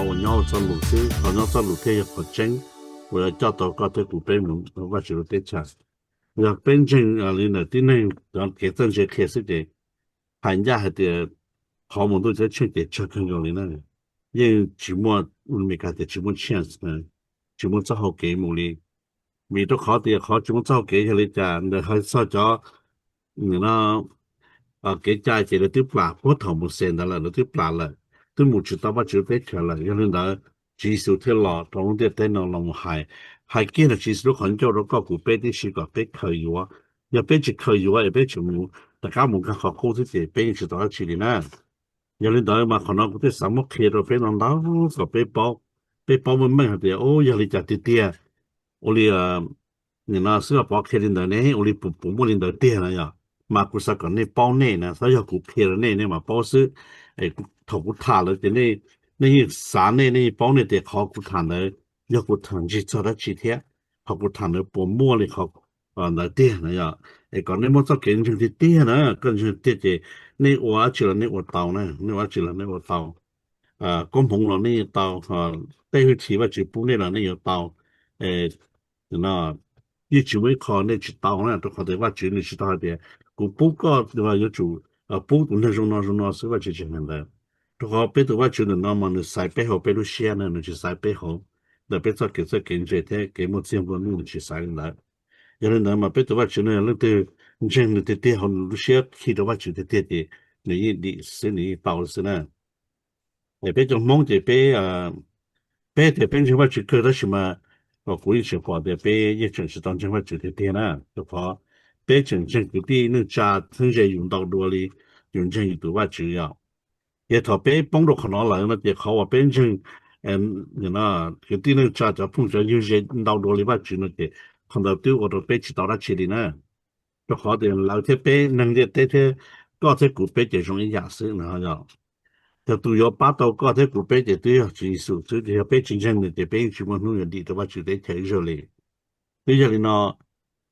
Qhov nyob ua txoj lus xwb, qhov nyob txoj lus thiaj yog qhov tseeb uas yuav coj tau koj thiab kuv peb mus rau Vajtswv lub teb chaws. Yog peb ntseeg li ntawm tib neeg cov kev txawj ntse qhia xwb ces hais ncaj hais tias qhov mus ntuj ceeb tsheej ces tsawg kawg nkaus li na. Yeej tsis muaj, Meskas tias tsis muaj chance, tsis muaj txoj hau kev mus li. Vim rau qhov tias qhov tsis muaj txoj hau kev yog li cas ntawm hais txog cov kev cai ces lawv twb plam puag thaum Mauxes ntawd lawm, lawv twb plam lawm, twb mus tsis tau Vajtswv teb chaws lawm. Yog li ntawd, Tswv Yexus thiaj los rau lub ntiaj teb no los mus hais, hais kiag ntawm Tswv Yexus lub qhov ncauj rau koj kuv peb tib si kom peb khaws yuav. Yog peb tsis khaws yuav es peb tseem mus rov qab mus nkag qhov qub xwb ces peb yeej tsis tau dab tsi li na. Yog li ntawd mas qhov no kuv thiaj xav muab qhia rau peb no ntau kom peb paub, peb paub meej meej hais tias, o, yog li cas tiag tiag, ua li nim no xib hwb Pov qhia li ntawd ne, ua li puas, puas muaj li ntawd tiag na yom? Mas kuv xav kom nej paub nej na, xav yog kuv qhia rau nej nej mam paub xwb. Thaum kuv tham lawm ces nej yeej xav nej, nej yeej paub nej tias qhov kuv tham ntawd yog kuv tham ntsig txog dab tsi thiab qhov kuv tham ntawd puas muaj li qhov ntawd tiag na yom? Es kom nej muaj txoj kev ntseeg tiag tiag na, koj ntseeg tiag ces nej ua dab tsi los nej ua tau na, nej ua dab tsi los nej ua tau. Koob hmoov los nej tau, tej hwj chim Vajtswv pub nej los nej yuav tau. Yeej tsis muaj ib qho nej tsis tau na, rau qhov tias Vajtswv nws tsis tau hais tias kuv pub koj yuav tsum pub tus neeg zoo no zoo no xwb, Vajtswv tsis hais ntawd. Rau qhov peb tus Vajtswv ntawm no mas nws xaiv peb hauv peb lub siab na, nws tsis xaiv peb hauv ntawm peb txoj kev txawj kev ntse thiab kev muaj txiag nplua nuj, nws tsis xaiv li ntawd. Yog li ntawd mas peb tus Vajtswv no yog leej twg ntseeg nws tiag tiag, hauv nws lub siab khi rau Vajtswv tiag tiag ces nws yeej dim xwb, nws yeej tau xwb na. Es peb cov Hmoob ces peb, peb tias peb ntseeg Vajtswv kawg tab sis mas kuv yeej tseem pom tias peb yeej tseem tsis tau ntseeg Vajtswv tiag tiag na, rau qhov peb tseem ntseeg kwv tij neej tsa txheeb ze yus ntau dua li yus ntseeg yus tus Vajtswv yom. Ces thaum peb poob rau qhov no lawm no ces qhov uas peb ntseeg kwv tij neej tsa cov phooj cov ywg ze ntau dua li Vajtswv no ces qhov ntawd twb ua rau peb tsis tau dab tsi li na. Rau qhov tias lawv thiab peb, neeg ntiaj teb thiab koj thiab kuv peb ces zoo ib yam xwb no yom. Yog tus yuav pab tau koj thiab kuv peb ces twb yog Tswv Yexus xwb, yog peb tsis ntseeg nws ces peb yeej tsis muaj hnub yuav dim rau Vajtswv teb chaws ib zaug li. Twb yog li no,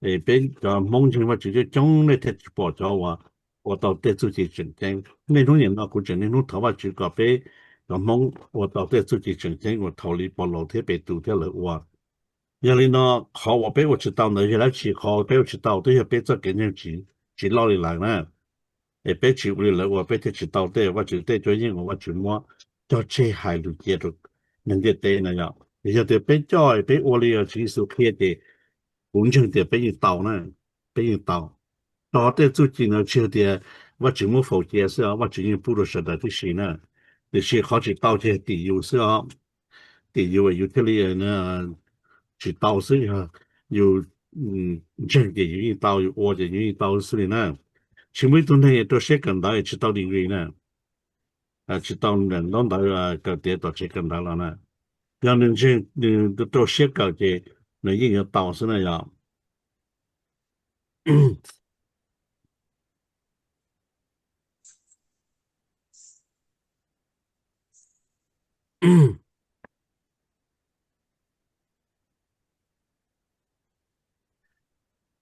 peb cov Hmoob ntseeg Vajtswv coob coob nej thiaj tsis pom cov uas ua tau tej txuj ci tseem ceeb. Niaj hnub nim no kuv tseem niaj hnub thov Vajtswv kom peb cov Hmoob ua tau tej txuj ci tseem ceeb uas thaum li Paulus thiab Petus thiab lawv ua. Yog li no, qhov uas peb ua tsis tau ntawd yog dab tsi? Qhov peb ua tsis tau twb yog peb txoj kev ntseeg tsis loj li lawv na. Es peb tsis ua li lawv ua peb thiaj tsis tau tej Vajtswv tej cuab yeej uas Vajtswv muab cog tseg hais lus cia rau neeg ntiaj teb na yom. Yog tias peb coj peb ua li Tswv Yexus qhia ces kuv ntseeg tias peb yeej tau na, peb yeej tau. Rau qhov tej txuj ci ntawd tsis yog tias Vajtswv muab faus cia xwb os, Vajtswv yeej pub rau sawv daws tib si na. Tiam sis qhov tsis tau ces tim yus xwb os, tim yus yus thiaj li tsis tau xwb. Yog yus ntseeg ces yus yeej tau, yus ua ces yus yeej tau xwb li na. Tsis muaj ib tug neeg rau siab kawm ntawv tsis tau degree na, tsis tau ntaub ntawv kawm tiav tom tsev kawm ntawv los na. Yog nws ntseeg, nws rau siab kawm ces nws yeej yuav tau xwb na yom.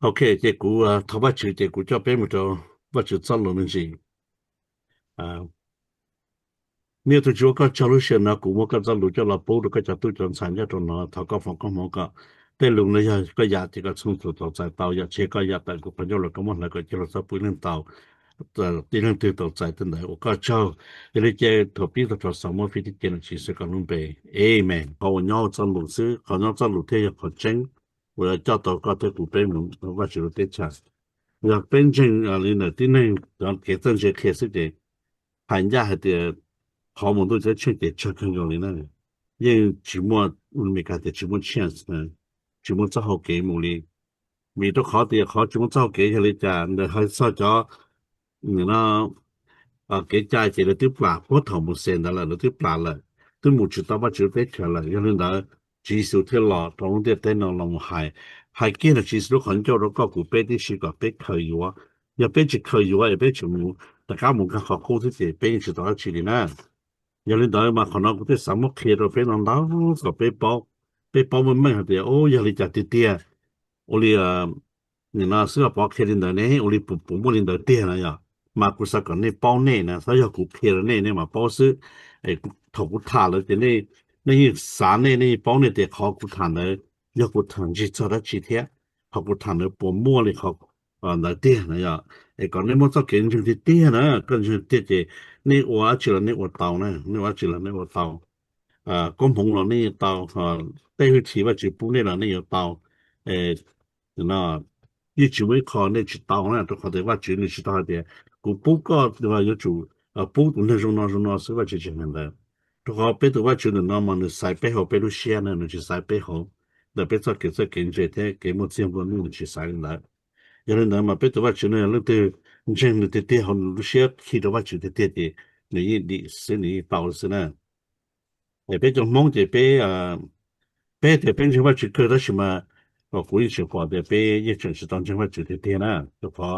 Ok, ces kuv thov Vajtswv ces kuv coj peb mus rau Vajtswv txoj lus me ntsis. Niaj tus Tswv, ua koj tsaug lub sij hawm no kuv muab koj txoj lus coj los pub rau koj cov tub cov ntxhais nyob rau no, thov koj foom koob hmoov kom tej lus no yog koj yam ces kom txhua tus tau txais tau, yam tsis yog koj yam tawm kuv qhov ncauj los koj muab hlawv kom cia los txog pub ib leeg tau, tib leeg twg tau txais tej ntawd ua koj tsaug. Yog li ces thaum pib txog thaum xaus muab fij thib ce ntawm Tswv Yexus koj lub npe. Amen. Qhov uas nyob hauv txoj lus xwb, qhov nyob txoj lus thiaj yog qhov tseeb uas yuav coj tau koj thiab kuv peb mus rau Vajtswv lub teb chaws. Yog peb ntseeg li ntawm tib neeg cov kev txawj ntse qhia xwb ces hais ncaj hais tias qhov mus ntuj ceeb tsheej ces tsawg kawg nkaus li na. Yeej tsis muaj, Meskas tias tsis muaj chance, tsis muaj txoj hau kev mus li. Vim rau qhov tias qhov tsis muaj txoj hau kev yog li cas ntawm hais txog cov kev cai ces lawv twb plam puag thaum Mauxes ntawd lawm, lawv twb plam lawm, twb mus tsis tau Vajtswv teb chaws lawm. Yog li ntawd, Tswv Yexus thiaj los rau lub ntiaj teb no los mus hais, hais kiag ntawm Tswv Yexus lub qhov ncauj rau koj kuv peb tib si kom peb khaws yuav. Yog peb tsis khaws yuav es peb tseem mus rov qab mus nkag qhov qub xwb ces peb yeej tsis tau dab tsi li na. Yog li ntawd mas qhov no kuv thiaj xav muab qhia rau peb no ntau kom peb paub, peb paub meej meej hais tias, o, yog li cas tiag tiag, ua li nim no xib hwb Pov qhia li ntawd ne, ua li puas, puas muaj li ntawd tiag na yom? Mas kuv xav kom nej paub nej na, xav yog kuv qhia rau nej nej mam paub xwb. Thaum kuv tham lawm ces nej nej yeej xav nej, nej yeej paub nej tias qhov kuv tham ntawd yog kuv tham ntsig txog dab tsi thiab qhov kuv tham ntawd puas muaj li qhov ntawd tiag na yom. Es kom nej muab txoj kev ntseeg tiag tiag na, koj ntseeg tiag ces nej ua dab tsi los nej ua tau na, nej ua dab tsi los nej ua tau. Koob hmoov los nej tau, tej hwj chim Vajtswv pub nej los nej yuav tau. Yeej tsis muaj ib qho nej tsis tau na, rau qhov tias Vajtswv nws tsis tau hais tias kuv pub koj yuav tsum pub tus neeg zoo no zoo no xwb, Vajtswv tsis hais ntawd. Rau qhov peb tus Vajtswv ntawm no mas nws xaiv peb hauv peb lub siab na, nws tsis xaiv peb hauv ntawm peb txoj kev txawj kev ntse thiab kev muaj txiag nplua nuj, nws tsis xaiv li ntawd. Yog li ntawd mas peb tus Vajtswv no yog leej twg ntseeg nws tiag tiag hauv nws lub siab khi rau Vajtswv tiag tiag ces nws yeej dim xwb, nws yeej tau xwb na. Es peb cov Hmoob ces peb, peb tias peb ntseeg Vajtswv kawg tab sis mas kuv yeej tseem pom tias peb yeej tseem tsis tau ntseeg Vajtswv tiag tiag na, rau qhov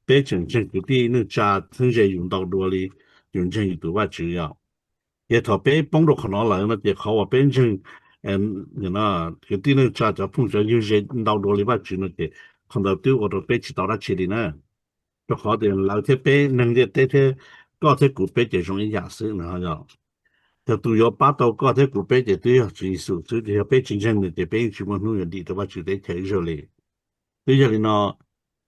peb tseem ntseeg kwv tij neej tsa txheeb ze yus ntau dua li yus ntseeg yus tus Vajtswv yom. Ces thaum peb poob rau qhov no lawm no ces qhov uas peb ntseeg kwv tij neej tsa cov phooj cov ywg ze ntau dua li Vajtswv no ces qhov ntawd twb ua rau peb tsis tau dab tsi li na. Rau qhov tias lawv thiab peb, neeg ntiaj teb thiab koj thiab kuv peb ces zoo ib yam xwb no yom. Yog tus yuav pab tau koj thiab kuv peb ces twb yog Tswv Yexus xwb, yog peb tsis ntseeg nws ces peb yeej tsis muaj hnub yuav dim rau Vajtswv teb chaws ib zaug li. Twb yog li no,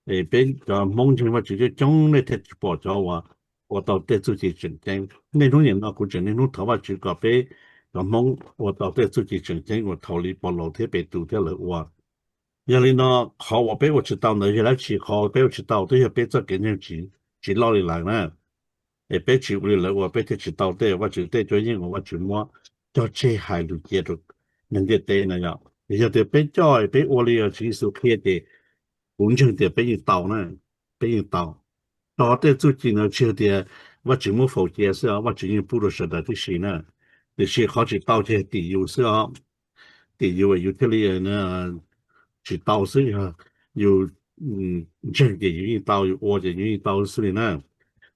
peb cov Hmoob ntseeg Vajtswv coob coob nej thiaj tsis pom cov uas ua tau tej txuj ci tseem ceeb. Niaj hnub nim no kuv tseem niaj hnub thov Vajtswv kom peb cov Hmoob ua tau tej txuj ci tseem ceeb uas thaum li Paulus thiab Petus thiab lawv ua. Yog li no, qhov uas peb ua tsis tau ntawd yog dab tsi? Qhov uas peb ua tsis tau twb yog peb txoj kev ntseeg tsis, tsis loj li lawv na. Es peb tsis ua li lawv ua peb thiaj tsis tau tej Vajtswv tej cuab yeej uas Vajtswv muab cog tseg hais lus cia rau neeg ntiaj teb na yom. Yog tias peb coj peb ua li Tswv Yexus qhia ces kuv ntseeg tias peb yeej tau na, peb yeej tau. Rau qhov tej txuj ci no tsis yog tias Vajtswv muab faus cia xwb os, Vajtswv yeej pub rau sawv daws tib si na. Tiam sis qhov tsis tau ces tim yus xwb os, tim yus yus thiaj li tsis tau xwb. Yog yus ntseeg ces yus yeej tau, yus ua ces yus yeej tau xwb li na.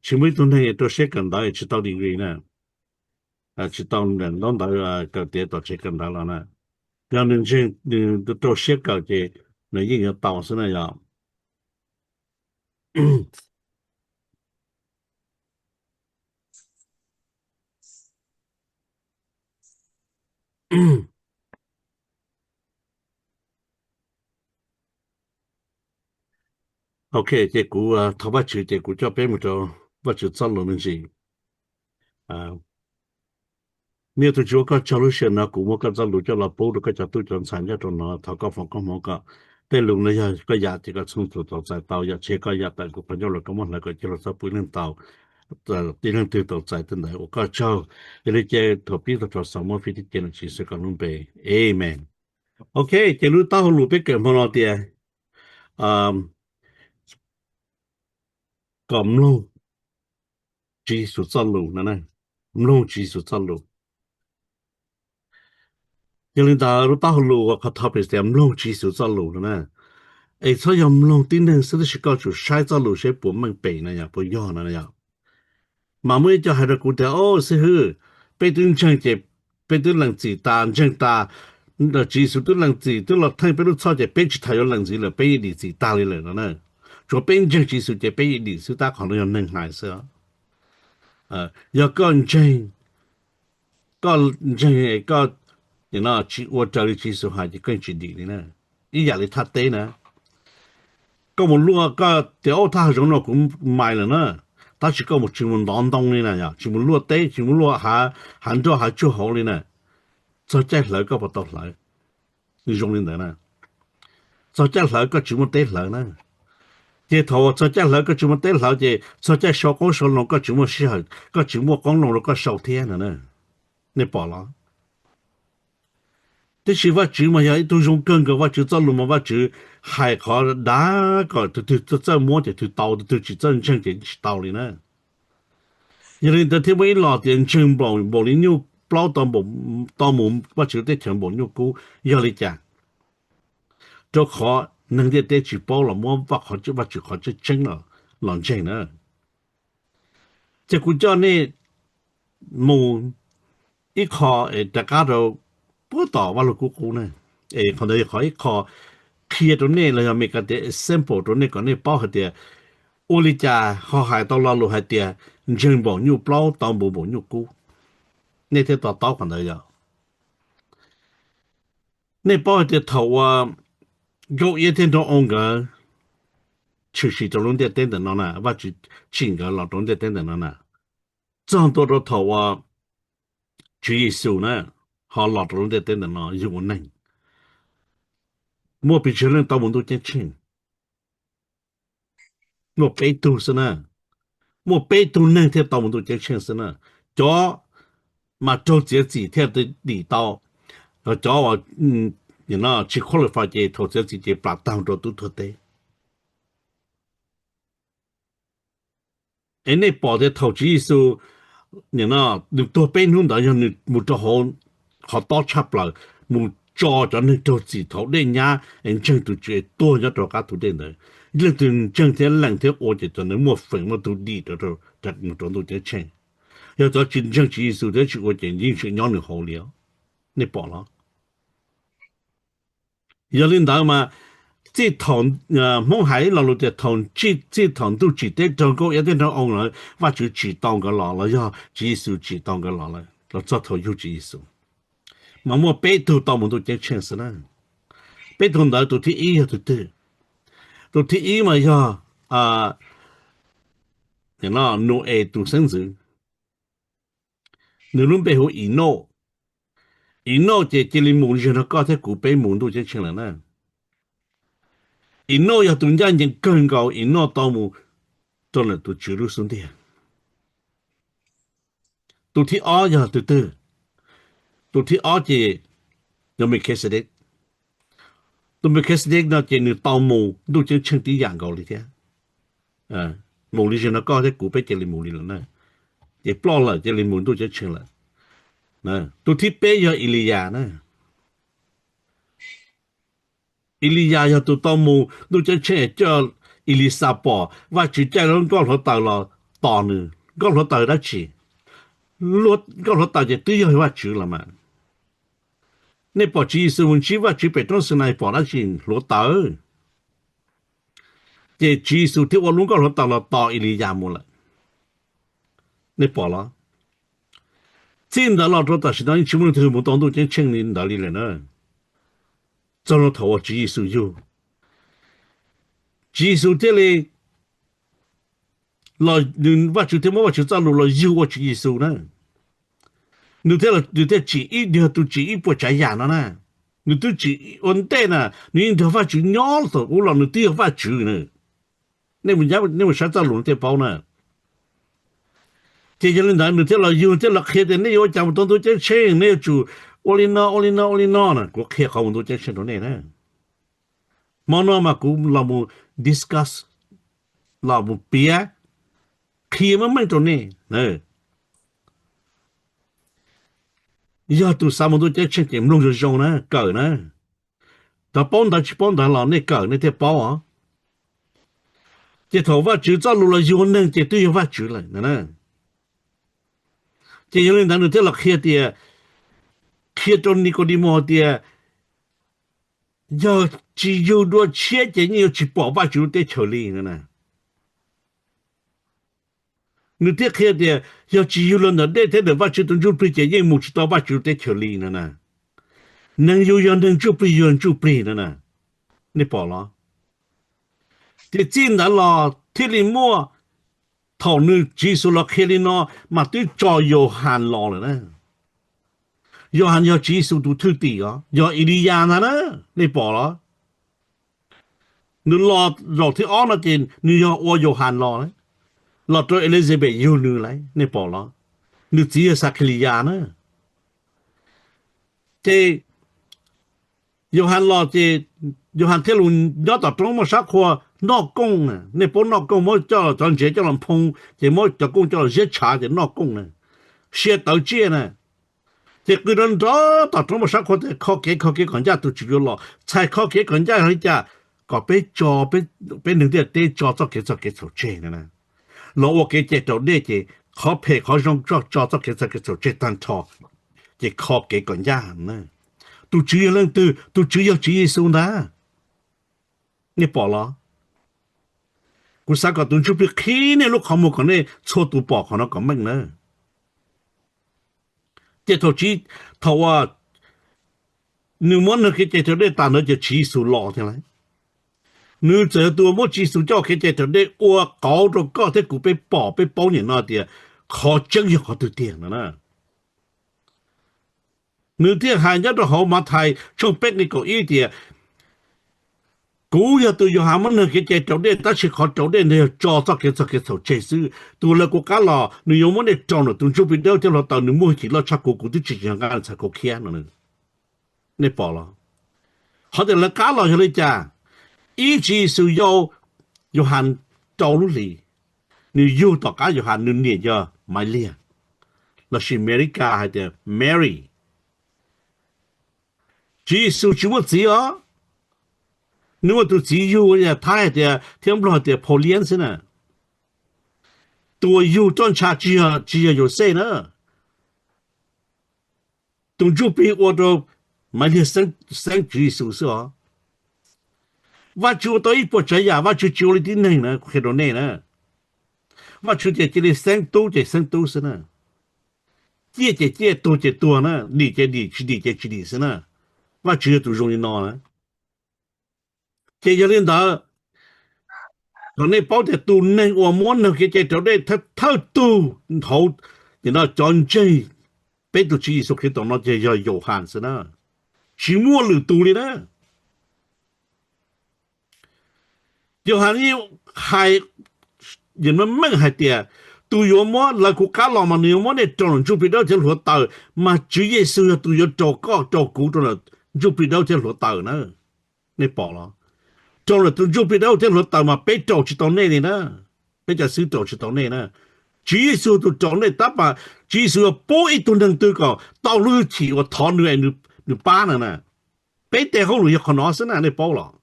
Tsis muaj ib tug neeg rau siab kawm ntawv tsis tau degree na, tsis tau ntaub ntawv kawm tiav tom tsev kawm ntawv los na. Yog nws ntseeg, nws rau siab kawm ces nws yeej yuav tau xwb na yom. Ok, ces kuv thov Vajtswv ces kuv coj peb mus rau Vajtswv txoj lus me ntsis. Niaj tus Tswv, ua koj tsaug lub sij hawm no kuv muab koj txoj lus coj los pub rau koj cov tub cov ntxhais nyob rau no, thov koj foom koob hmoov kom tej lus no yog koj yam ces kom txhooj txhua txaus txais tau, yam tsis yog koj yam tawm kuv qhov ncauj los koj muab hlawv kom cia los txhob pub ib leeg tau, ib leeg twg tau txais tej ntawd. Ua koj tsaug. Yog li ces thuam pib tag nrho xaus muab fij tib ce no Tswv Yexus koj lub npe. Amen. Ok, ces lub taub hau lus peb kawm hmo no tias kom mloog Tswv Yexus txoj lus no na, mloog Tswv Yexus txoj lus. Yog li ntawd lub taub hau lus uas qhov topic tias mloog Tswv Yexus txoj lus no na, es txhob yog mloog tib neeg xwb tab sis koj tsum saib txoj lus seb puas meej pem no yog puas yog no yog. Mas muaj ib co hais rau kuv tias, o xib hwb, peb twb ntseeg ces peb twb lees txim tas, ntseeg tas, Tswv Yexus twb lees txim twb los theej peb lub txhoj ces peb tsis tas yuav lees txim lawm, peb yeej dim txim tag li lawm no na. Tsuas peb ntseeg Tswv Yexus ces peb yeej dim xwb, tab qhov no yog neeg hais xwb. Yog koj ntseeg, koj ntseeg koj tsis ua raws li Tswv Yexus hais ces koj yeej tsis dim li na. Ib yam li thaj teb na, koj mus luaj koj tias, o, thaj hav zoov no kuv mais lawm na, tab sis koj mus tsis mus ntov ntoo li na yom, tsis mus luaj teb, tsis mus luaj hav nroj hav tsuag hauv li na, txog caij hlawv koj puas tau hlawv? Zoo li ntawd na, txog caij hlawv koj tsis muaj teb hlawv na. Ces thaum uas txog caij hlawv koj tsis muaj teb hlawv ces txog caij sau qoob sau loo koj tsis muaj sij hawm, koj tsis muaj qoob loo rau koj sau thiab no na. Nej pom los? Tiam sis Vajtswv mas yog ib tug zoo kawg nkaus, Vajtswv txoj lus mas Vajtswv hais qhov dav kom tus twg txawj muab ces tus twg tau, tus twg tsis txawj ntseeg ces tsis tau li na. Yog li ntawd thiaj muaj ib los tias ntseeg npaum li nyuj plaub tau mus Vajtswv teb chaws npaum nyuj kub. Yog li cas? Rau qhov neeg ntiaj teb tsis paub los muab Vajtswv qhov tseeb tseeb los ntseeg na. Ces kuv coj nej mus ib qho es rov qab rau puag tom Vaj Lug Kub Qub na. Es qhov ntawd yog qhov ib qho qhia rau nej los yog me kav tias example rau nej kom nej paub hais tias ua li cas ho hais tau lo lus hais tias ntseeg npaum nyuj plaub tau mus npaum nyuj kub. Nej thiaj to taub qhov ntawd yog. Nej paub hais tias thaum uas Nkauj Iab thiab Nraug Oo nkawd tshwm sim rau lub ntiaj teb ntawm no na, Vajtswv tsim nkawd los rau ntiaj teb ntawm no na, txog ntua rau thaum uas Tswv Yexus na ho los rau lub ntiaj teb ntawm no yug ua neeg, muaj pes tsawg leej tau mus ntuj ceeb tsheej? Muaj peb tug xwb na. Muaj peb tug neeg thiaj tau mus ntuj ceeb tsheej xwb na. Cov mas raug txiav txim thiaj dim tau, cov uas tsis qualify ces thaum txiav txim ces plam tag rau tub tuag teb. Es nej pom tias thaum Tswv Yexus nws tuag peb hnub ntawd yog nws mus rau hauv qhov tob tshaj plaws, mus tso cov neeg raug txim thaum dej nyab es ntseeg tus Tswv es tuag nyob rau qab tus dej ntawd. Leej twg ntseeg thiab lees thiab ua ces cov ntawd muaj feem muaj tus dim rau mus rau ntuj ceeb tsheej. Yog cov tsis ntseeg Tswv Yexus thiab tsis ua ces yeej tseem nyob nws hauv li os. Nej pom los? Yog li ntawd mas txij thaum Hmoob hais ib lo lus tias thaum txij thaum ntuj tsim teb raug Nkauj Iab thiab Nraug Oo lawm, Vajtswv tsim tau nkawd los los yog Tswv Yexus tsim tau nkawd los lawm los txog thaum yug Tswv Yexus, mas muaj peb tug tau mus ntuj ceeb tsheej xwb na. Peb tug ntawd tus thib ib yog tus twg? Tus thib ib mas yog Nau-es tus xeeb ntxwv, nws lub npe hu Inauj. Inauj ces cia li mus ze nrog koj thiab kuv peb mus ntuj ceeb tsheej lawm na. Inauj yog tus ncaj ncees kawg nkaus, Inauj tau mus rau ntawm tus Tswv lub xub ntiag. Tus thib ob yog tus twg? Tus thib ob ces yog Mekhixedes. Tus Mekhixedes no ces nws tau mus ntuj ceeb tsheej tib yam nkaus li thiab. Mus li ze nrog koj thiab kuv peb cia li mus li lawm na. Ces ploj lawm cia li mus ntuj ceeb tsheej lawm. Tus thib peb yog Eliyas na. Eliyas yog tus tau mus ntuj ceeb tsheej coj Elixas pom Vajtswv caij lub nkoj hluav taws los tos nws. Nkoj hluav taws dab tsi? Nkoj hluav taws ces twb yog Vajtswv los mas. Nej pom Tswv Yexus mus ntsib Vajtswv pem roob Xinais pom dab tsi? Hluav taws. Ces Tswv Yexus thiaj ua lub nkoj hluav taws los tos Eliyas mus lawm. Nej pom los? Txij ntawd los rau tam sim no yeej tsis muaj leej twg mus tau ntuj ceeb tsheej li ntawd li lawm na. Txog rau thaum uas Tswv Yexus yug, Tswv Yexus thiaj li los, Vajtswv thiaj muab Vajtswv txoj lus los yug ua Tswv Yexus na. Nws thiaj, nws thiaj tsim ib, nws yog tus tsim ib puas tsav yam no na. Nws twb tsim ua ntej na, nws yeej nrog Vajtswv nyob thaum ub los nws twb yog Vajtswv na. Nej mus saib txoj lus no thiaj paub na. Ces yog li ntawd nws thiaj los yug thiaj los qhia tias nej yuav ua cas mus tau ntuj ceeb tsheej, nej yuav tsum ua li no ua li no ua li no na. Kuv qhia qhov mus ntuj ceeb tsheej rau nej na. Hmo no mas kuv los mus discuss, los mus piav, qhia meej meej rau nej. Yog tus xav mus ntuj ceeb tsheej ces mloog zoo zoo na, kawm na. Cov paub ntawv tsis paub ntawv los nej kawm nej thiaj paub os. Ces thaum Vajtswv txoj lus los yug ua neeg ces twb yog Vajtswv lawm na. Ces yog li ntawd nws thiaj los qhia tias, qhia rau Nikaudimos tias, yog tsis yug dua tshiab ces yeej yuav tsis pom Vajtswv lub teb chaws li no na. Nws thiaj qhia tias yog tsis yug los ntawm dej thiab ntawm Vajtswv tus ntsuj plig ces yeej mus tsis tau Vajtswv lub teb chaws li no na. Neeg yug yog neeg, ntsuj plig yog ntsuj plig no na. Nej pom los? Ces txij ntawd los thiaj li muaj, thaum nws Tswv Yexus los qhia li no mas twb tso Yauhas los lawm na. Yauhas yog Tswv Yexus tus thwj tim os, yog Eliyas ntag na. Nej pom los? Nws los zaum thib ob no ces nws yog ua Yauhas los, los rau Elizabeth yug nws lawm, nej pom los? Nws txiv yog Xakheliyas na. Ces Yauhas los ces Yauhas thiaj los nyob tom roob muaj sab qhua noj kooj na. Nej paub noj kooj, muab cov ntsev coj los nphoo ces muab cov kooj coj los ziab tshav ces noj kooj na, sia tawv tsiaj na. Ces qw nrov nrov tom roob muaj sab qhua tias kho kev, kho kev kom ncaj, tus Tswv yuav los. Txhais kho kev kom ncaj li cas? Kom peb tso, peb neeg ntiaj teb tso txoj kev txog kev txhaum tseg na. Los ua kev cai raus dej ces qhov phem qhov zoo tso txoj kev txog kev txhaum tseg tag nrho, ces kho kev kom ncaj na. Tus Tswv yog leej twg? Tus Tswv yog Tswv Yexus ntag. Nej pom los? Kuv xav kom tus ntsuj plig qhib nej lub qhov muag kom nej txhua tus pom qhov no kom meej na. Ces thaum tsis, thaum uas nws muab neeg kev cai raus dej tas ntawd ces Tswv Yexus los thiab lauj. Nws txawm yog tus uas muab Tswv Yexus coj kev cai raus dej ua qauv rau koj thiab kuv peb pom peb paub nim no tias qhov tseeb yog qhov twg tiag no na. Nws thiaj hais nyob rau hauv Mathais tshooj peb nqe kaum ib tias, kuv yog tus Yauhas muab neeg kev cai raus dej, tab sis qhov raus dej ntawd yog tso txoj kev txog kev txhaum tseg xwb. Tus lawv kuv qab los nws yuav muab nej raus ntawm tus ntsuj plig dawb thiab hluav taws, nws muaj hwj chim loj tshaj kuv, kuv twb tsis tsis nqa nws txhais kaus khiab no. Nej pom los? Qhov tias lawv qab los yog li cas? Ib, Tswv Yexus yau Yauhas rau lub hlis, nws yug tom qab Yauhas, nws niam yog Maiv Liag, lossis Amelikas hais tias Mary. Tswv Yexus tsis muaj txiv os. Nws muaj tus txiv yug, Thaib hais tias, thiab Nplog hais tias Phau Liab xwb na. Tus uas yug roj ntsha tsis yog, tsis yog Yauxej na. Tus ntsuj plig ua rau Maiv Liag xeeb Tswv Yexus xwb os. Vajtswv ua tau ib puas tsav yam, Vajtswv tsis ua li tib neeg na, kuv qhia rau nej na. Vajtswv tias cia li xeeb tub ces xeeb tub xwb na. Ciaj ces ciaj, tuag ces tuag na, dim ces dim, tsis dim ces tsis dim xwb na. Vajtswv yog tus zoo li no na. Ces yog li ntawd, kom nej paub tias tus neeg uas muab neeg kev cai raus dej thawj tug hauv cov ntseeg peb tus Tswv Yexus Khetos no ces yog Yauhas xwb na, tsis muaj lwm tus li na. Yauhas yeej hais meej meej hais tias, tus yuav muab lawv kuv qab los mas nws yuav muab nej raus ntawm ntsuj plig dawb thiab hluav taws, mas Tswv Yexus yog tus yuav raus koj raus kuv rau ntawm ntsuj plig dawb thiab hluav taws na. Nej pom los? Raus ntawm tus ntsuj plig dawb thiab hluav taws mas peb raus tsis tau nej li na. Peb cov xib hwb raus tsis tau nej na. Tswv Yexus tus raus nej tab mas Tswv Yexus yuav pub ib tug neeg twg kom tau lub hwj chim uas thov nws es nws pab na na. Peb tes hauj lwm yog qhov no xwb na, nej paub los?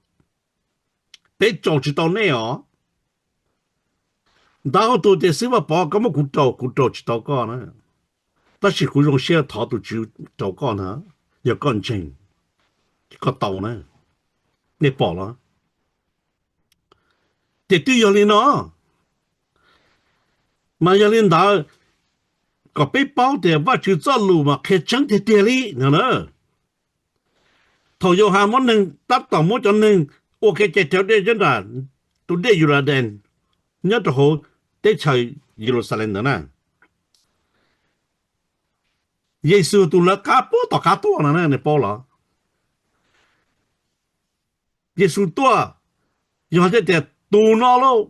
Peb raus tsis tau nej os. Ntawd tus tias, Xib Vaj Pov, koj muab kuv raus, kuv raus tsis tau koj na. Tab sis kuv zoo siab thov tus Tswv raus koj ntag, yog koj ntseeg, koj tau na. Nej pom los? Ces twb yog li no, mas yog li ntawd, kom peb paub tias Vajtswv txoj lus mas qhia tseeb tiag tiag li no na. Thaum Yauhas muab neeg, tab tom muab cov neeg ua kev cai raus dej nyob nram tus dej Yudades, nyob rau hauv teb chaws Yeluxalees ntawd na, Yexus tus lawv qab puag tom qab tuaj no na, nej paub los? Yexus tuaj, Yauhas thiaj tias, Tus no lauj.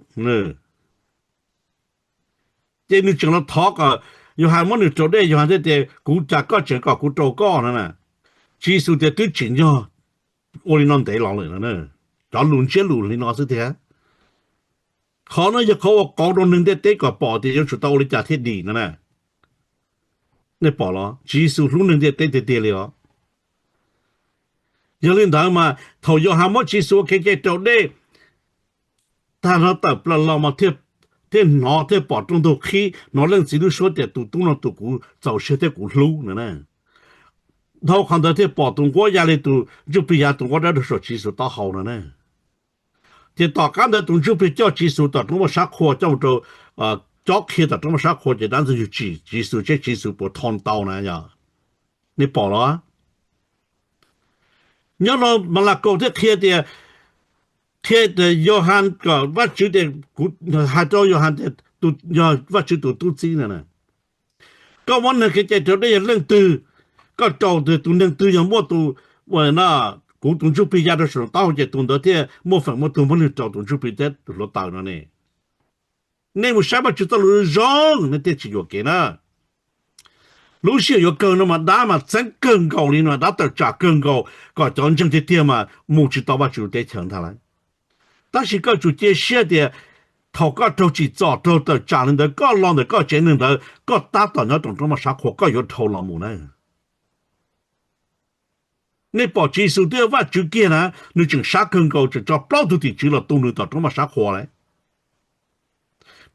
Ces nws tseem los thov kom Yauhas muab nws raus dej, Yauhas thiaj tias, Kuv cas koj tseem kom kuv raus koj no na? Tswv Yexus tias, Twb tsim nyog ua li no ntev los lawm no. Cov lus ntsiab lus li no xwb tiag. Qhov no yog qhov uas qauv rau neeg ntiaj teb kom pom tias yuav tsum tau ua li cas thiaj dim no na. Nej pom los? Tswv Yexus hlub neeg ntiaj teb tiag tiag li os. Yog li ntawd mas thaum Yauhas muab Tswv Yexus ua kev cai raus dej tag nrho tawm plaws los mas thiaj hnov thiaj pom rooj ntug qhib, hnov Leej Txiv lub suab tias, Tus tub no tus kuv txaus siab thiab kuv hlub no na. Dhau qhov ntawd thiaj pom tus nquab ya li tus ntsuj plig ya tus nquab dawb rau saum Tswv Yexus taub hau no na. Ces tom qab ntawd tus ntsuj plig coj Tswv Yexus tom roob vaj sab qhua coj mus rau, cob qhia tom roob vaj sab qhua ces dab ntxwg nyoog tsim Tswv Yexus seb Tswv Yexus puas thau tau na yog. Nej pom los? Nyob no Malakaus thiaj qhia tias, qhia tias Yauhas kom Vajtswv tias, kuv hais rau Yauhas tias, yog Vajtswv tus tub txib na, koj muab neeg kev cai raus dej yog leej twg, koj raus tus neeg twg yog muaj tus, kuv tus ntsuj plig ya rau saum taub hau ces tus ntawd thiaj muaj feem muaj tug muab neeg raus tus ntsuj plig thiab tus hluav taws no ne. Nej mus saib Vajtswv txoj lus zoo nej thiaj tsis yuam kev na. Lub sij hawm yuav kawg no mas dab mas txeeb kawg nkaus li no, dab tawm tsam kawg nkaus kom cov ntseeg tiag tiag mas mus tsis tau Vajtswv teb chaws ntag lauj. Tab sis koj tsum cia siab tias thaum koj raug tsim txom raug tawm tsam li ntawd koj los ntawm koj tsev neeg ntawd koj tab tom nyob rau roob vaj sab qhua koj yuav dhau los mus na. Nej pom Tswv Yexus twb yog Vajtswv kiag na, nws tseem sab kawg nkaus tseem tso plaub tug tim tswv los tu nws tom roob vaj sab qhua lawm.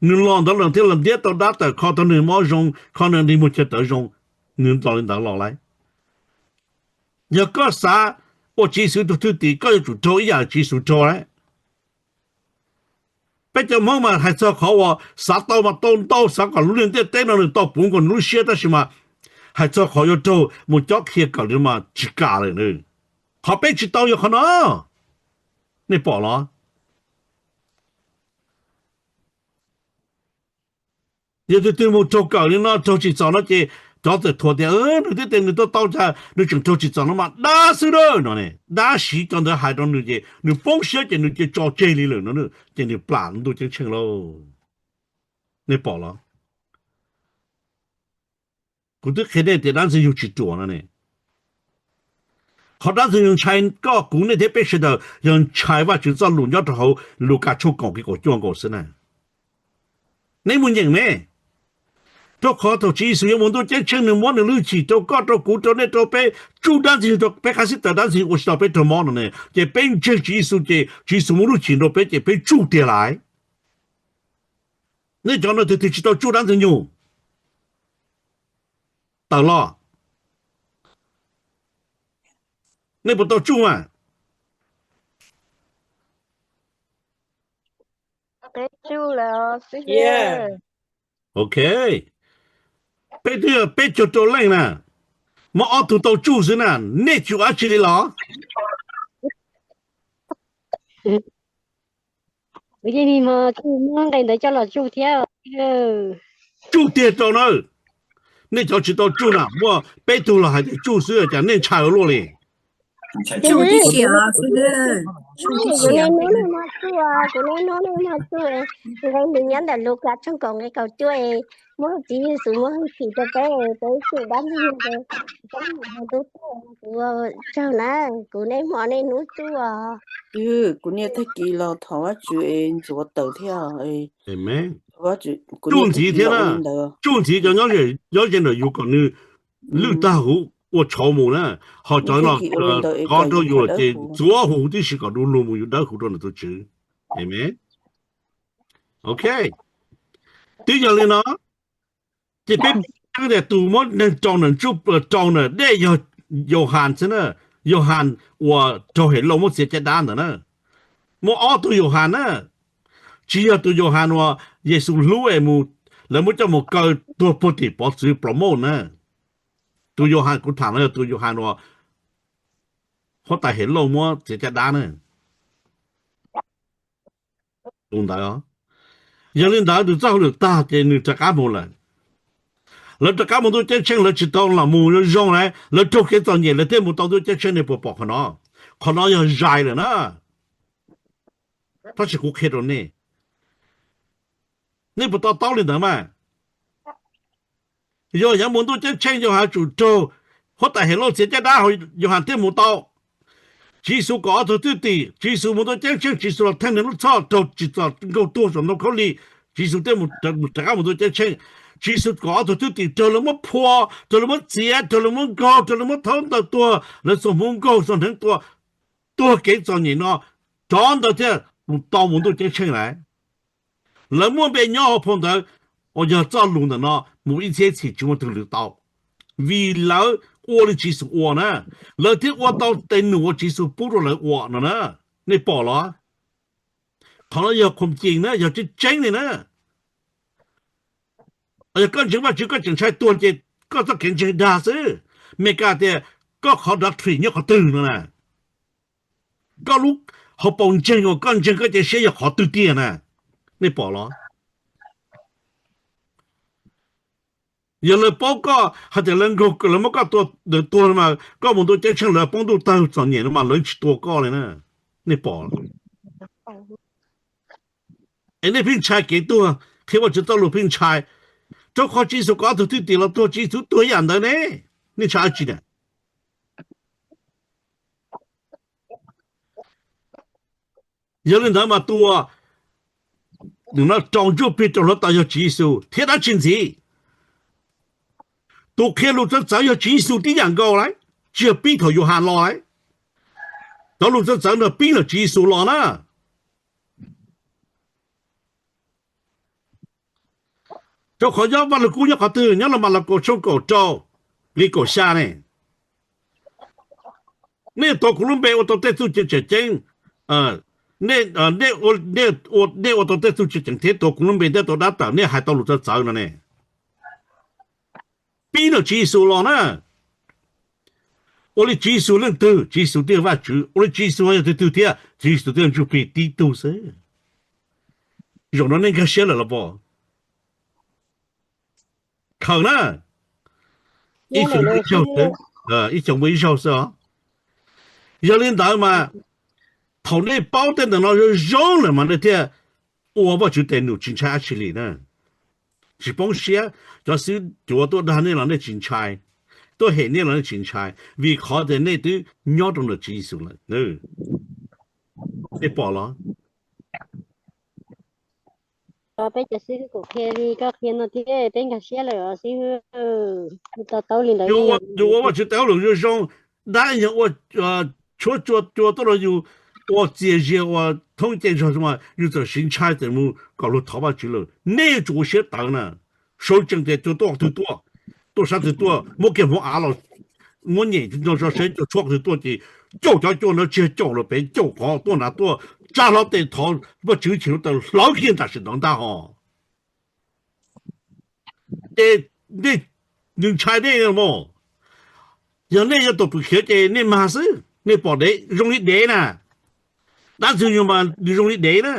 Nws los ntawd los thiaj los ntiab tau dab tawm kho tau neeg mob zoo kho neeg dig muag chaw tawv zoo, nws los li ntawd los lawm. Yog koj xav ua Tswv Yexus tus thwj tim koj yuav tsum raug ib yam Tswv Yexus raug lawm. Peb cov Hmoob mas hais txog qhov uas xav tau mas tau ntau, xav kom lub ntiaj teb no nws tau puv nkaus nws lub siab tab sis mas hais txog qhov yuav raug mus cob qhia kom li mas tsis kam lawm. Qhov peb tsis tau yog qhov no. Nej pom los? Yog tus twg mus raug kawm li no, raug tsim txom no ces cov txawm thuam tias nws twb tias nws tau tau cas nws tseem raug tsim txom no mas dab xwb na no ne. Dab siv cov ntawd hais rau nws ces nws poob siab ces nws cia tso tseg li lawm no, ces nws plam ntuj ceeb tsheej lauj. Nej pom los? Kuv twb qhia nej tias dab ntxwg nyoog tsis ruam no ne. Qhov dab ntxwg nyoog ntshai koj kuv nej thiab peb sawv daws yog ntshai Vajtswv txoj lus nyob rau hauv Lukas tshooj kaum nqe kaum cuaj nkaus xwb na. Neb mus nyeem me. Rau qhov thaum Tswv Yexus yuav mus ntuj ceeb tsheej nws muab nws lub hwj chim rau koj rau kuv rau nej rau peb tsuj dab ntxwg nyoog rau peb qab xib taws dab ntxwg nyoog ua tsis tau peb raug mob no ne, ces peb ntseeg Tswv Yexus ces Tswv Yexus muab lub hwj chim rau peb ces peb tsuj tiag lawm. Nej cov no tus twg tsis tau tsuj dab ntxwg nyoog tawm los? Nej puas tau tsuj mas? Ok, peb twb yog peb caug rau leej na, muaj ob tug tau tsuj xwb na, nej tsum dab tsi li los? Tsuj tiag rau na. Nej cov tsis tau tsuj na muaj peb tug los hais tias tsuj xwb cas nej ntshai ua luaj li. Kuv niaj hnub niaj hmo tsuj, kuv niaj hnub niaj hmo tsuj, nqe nws nyob ntawm Lukas tshooj kaum nqe kaum cuaj, muab Tswv Yexus muab hwj chim rau peb, peb tsuj dab ntxwg nyoog, peb mus rau ntuj teb, kuv tsaug na, kuv niaj hmo niaj hnub tsuj os. Kuv niaj tag kis los thov Vajtswv es ntxuav tawm thiab. Tsuj ntxiv thiab na, tsuj ntxiv cov nyob ze ntawm yus kom nws lwj tag huv ua tshauv mus na, ho cov los kov rau yus ces ntxuav huv tib si kom du lug mus yus dawb huv rau ntawm tus Tswv. Amen. Ok, twb yog li no ces peb paub tias tus muab neeg rau ntawm ntsuj rau ntawm dej yog Yauhas xwb na, Yauhas uas raug Helauj muab txiav caj dab ntawd na. Muaj ob tug Yauhas na, tsis yog tus Yauhas uas Yexus hlub es mus, lawv muab coj mus kaw tuag puag tim pov txwv Patmos na. Tus Yauhas kuv tham no yog tus Yauhas uas huab tais Helauj muab txiav caj dab na. Tus ntawd, yog li ntawd nws txoj hauj lwm tag ces nws rov qab mus lawm. Lawv rov qab mus ntuj ceeb tsheej, lawv tsis tau los mus zoo zoo na, lawv raug kev txom nyem lawv thiaj mus tau ntuj ceeb tsheej, nej puas pom qhov no? Qhov no yog zais lawm na. Tab sis kuv qhia rau nej, nej puas to taub li ntawd mas? Yog yuav mus ntuj ceeb tsheej, Yauhas tsum raug huab tais Helauj txiav caj dab, Yauhas thiaj mus tau. Tswv Yexus kom ob tug thwj tim, Tswv Yexus mus ntuj ceeb tsheej, Tswv Yexus los theej nws lub txhoj raug tsim txom nkaug tuag saum ntoo khaub lig, Tswv Yexus thiaj rov qab mus ntuj ceeb tsheej. Tswv Yexus kom ob tug thwj tim raug lawv muab phua, raug lawv muab txiav, raug lawv muab nkaug, raug lawv muab thaub ntaws tuag, lawv xuas hmuv nkaug xuas hneev tua, tuag kev txom nyem no, rov ntawd thiaj tau mus ntuj ceeb tsheej lawm. Lawv muaj npe nyob hauv phau ntawv uas yog txoj lus ntawm no mus ib txhiab txhis tsis muaj twg lwm tau, vim lawv ua li Tswv Yexus ua na, lawv thiaj ua tau tes num uas Tswv Yexus pub rau lawv ua no na. Nej pom los? Qhov no yog qhuam cees na, yog tseeb tseeb li na. Yog koj ntseeg Vajtswv koj tseem ntshai tuag ces koj txoj kev ntseeg dag xwb. Mes kas tias koj qhov doctrine nyob qhov twg no na, koj lub hauv paus ntseeg uas koj ntseeg koj cia siab yog qhov twg tiag na. Nej pom los? Yog lawv paub koj hais tias lawv nkaug lawv muab koj tua, tuag no mas koj mus ntuj ceeb tsheej lawv poob ntuj tawg txom nyem no mas lawv tsis tua koj li na. Nej pom, es nej pheej ntshai kev tuag, qhia Vajtswv txoj lus pheej ntshai. Rau qhov Tswv Yexus kom ob tug thwj tim los tuag, Tswv Yexus tuag ib yam ntawd ne. Nej ntshai dab tsi na? Yog li ntawd mas tus uas rau ntsuj plig rau hluav taws yog Tswv Yexus thiab dab tsi ntxiv? Tus qhia lus txawv txawv yog Tswv Yexus tib yam nkaus lauj, tsis yog pib thaum Yauhas los lauj. Cov lus txawv txawv no pib ntawm Tswv Yexus los na. Rau qhov nyob Vaj Lug Kub nyob qhov twg? Nyob Los Mas Los Kaus tshooj kaum rau nqe kaum xya ne. Nej tuav kuv lub npe ua tau tej txuj ci tseem ceeb. Nej ua tau tej txuj ci tseem ceeb thiab tuav kuv lub npe thiab tau dab tawm, nej hais tau lus txawv txawv no ne. Pib ntawm Tswv Yexus los na. Ua li Tswv Yexus leej twg, Tswv Yexus twb yog Vajtswv. Ua li Tswv Yexus yog tus twg thiab, Tswv Yexus twb yog Ntsuj Plig tib tug xwb. Zaum no nej nkag siab lawm los pom? Khaws na, ib xyoos muaj ib zaug xwb, ib xyoos muaj ib zaug xwb os. Yog li ntawd mas thaum nej paub tej ntawm no zoo zoo lawm mas nej thiaj ua Vajtswv tes num tsis ntshai dab tsi li na. Tsis poob siab, cov xib hwb cuav tuaj dag nej los nej tsis ntshai, tuaj hem nej los nej tsis ntshai, vim qhov tias nej twb nyob rau ntawm Tswv Yexus lawm. Nej pom los? Peb cov xib hwb kuj qhia li koj qhia no thiab, peb nkag siab lawm os xib hwb. To taub li ntawd. Yus ua Vajtswv tes hauj lwm zoo zoo, dab yog ua tshuab cua cua tuaj rau yus, ua txias zias ua thoob ce zog, yus txawm siv ntshai txawm mus kom luag thov Vajtswv lawm, nej yuav tsum ua siab tawv na. Sau tsees tias cua tuaj twg tuaj, tuaj sab twg tuaj, muab kiag hmoov av los, muab nyem no tso seb cua tshuab twg tuaj ces caum cov cua ntawd tsis yog caum los pem, caum qhov tuaj nrad tuaj, tsa hlo tes thov Vajtswv chim lub taw hlawv kiag nram sim ntawd ntag hos. Ces nej, nws ntshai nej mos. Yog nej yog tus pw khiav ces nej mag xwb, nej pom dev zoo li dev na. Dab ntxwg nyoog mas nws zoo li dev na.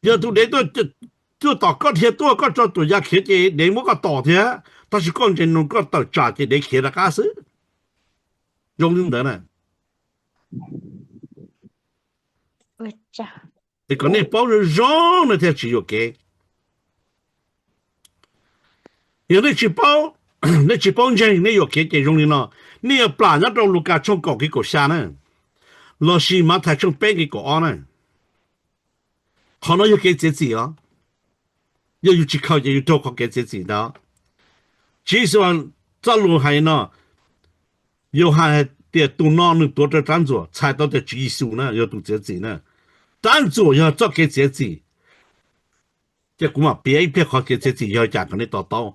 Yog tus dev tuaj tom koj dhia tuaj, koj tso tuam ya khiav ces dev muab koj tom thiab, tab sis koj ntsees nug koj tawm tsam ces dev khiav rov qab xwb. Zoo li ntawd na. Es kom nej paub zoo zoo nej thiaj tsis yuam kev. Yog nej tsis paub, nej tsis paub ntseeg, nej yuam kev ces zoo li no. Nej yuav plam nyob rau Lukas tshooj kaum nqe kaum xya na, lossis Mathais tshooj peb nqe kaum ob na. Qhov no yog kev txiav txim os. Yog yus tsis khaws ces yus raug qhov kev txiav txim ntawd. Tswv Yexus txoj lus hais no, Yauhas hais tias tus no nws tuav rawv rab ntxuam, txhais tau tias Tswv Yexus na yog tus txiav txim na. Rab ntxuam yog txoj kev txiav txim. Ces kuv mam piav ib pliag qhov kev txiav txim yog cas kom nej to taub.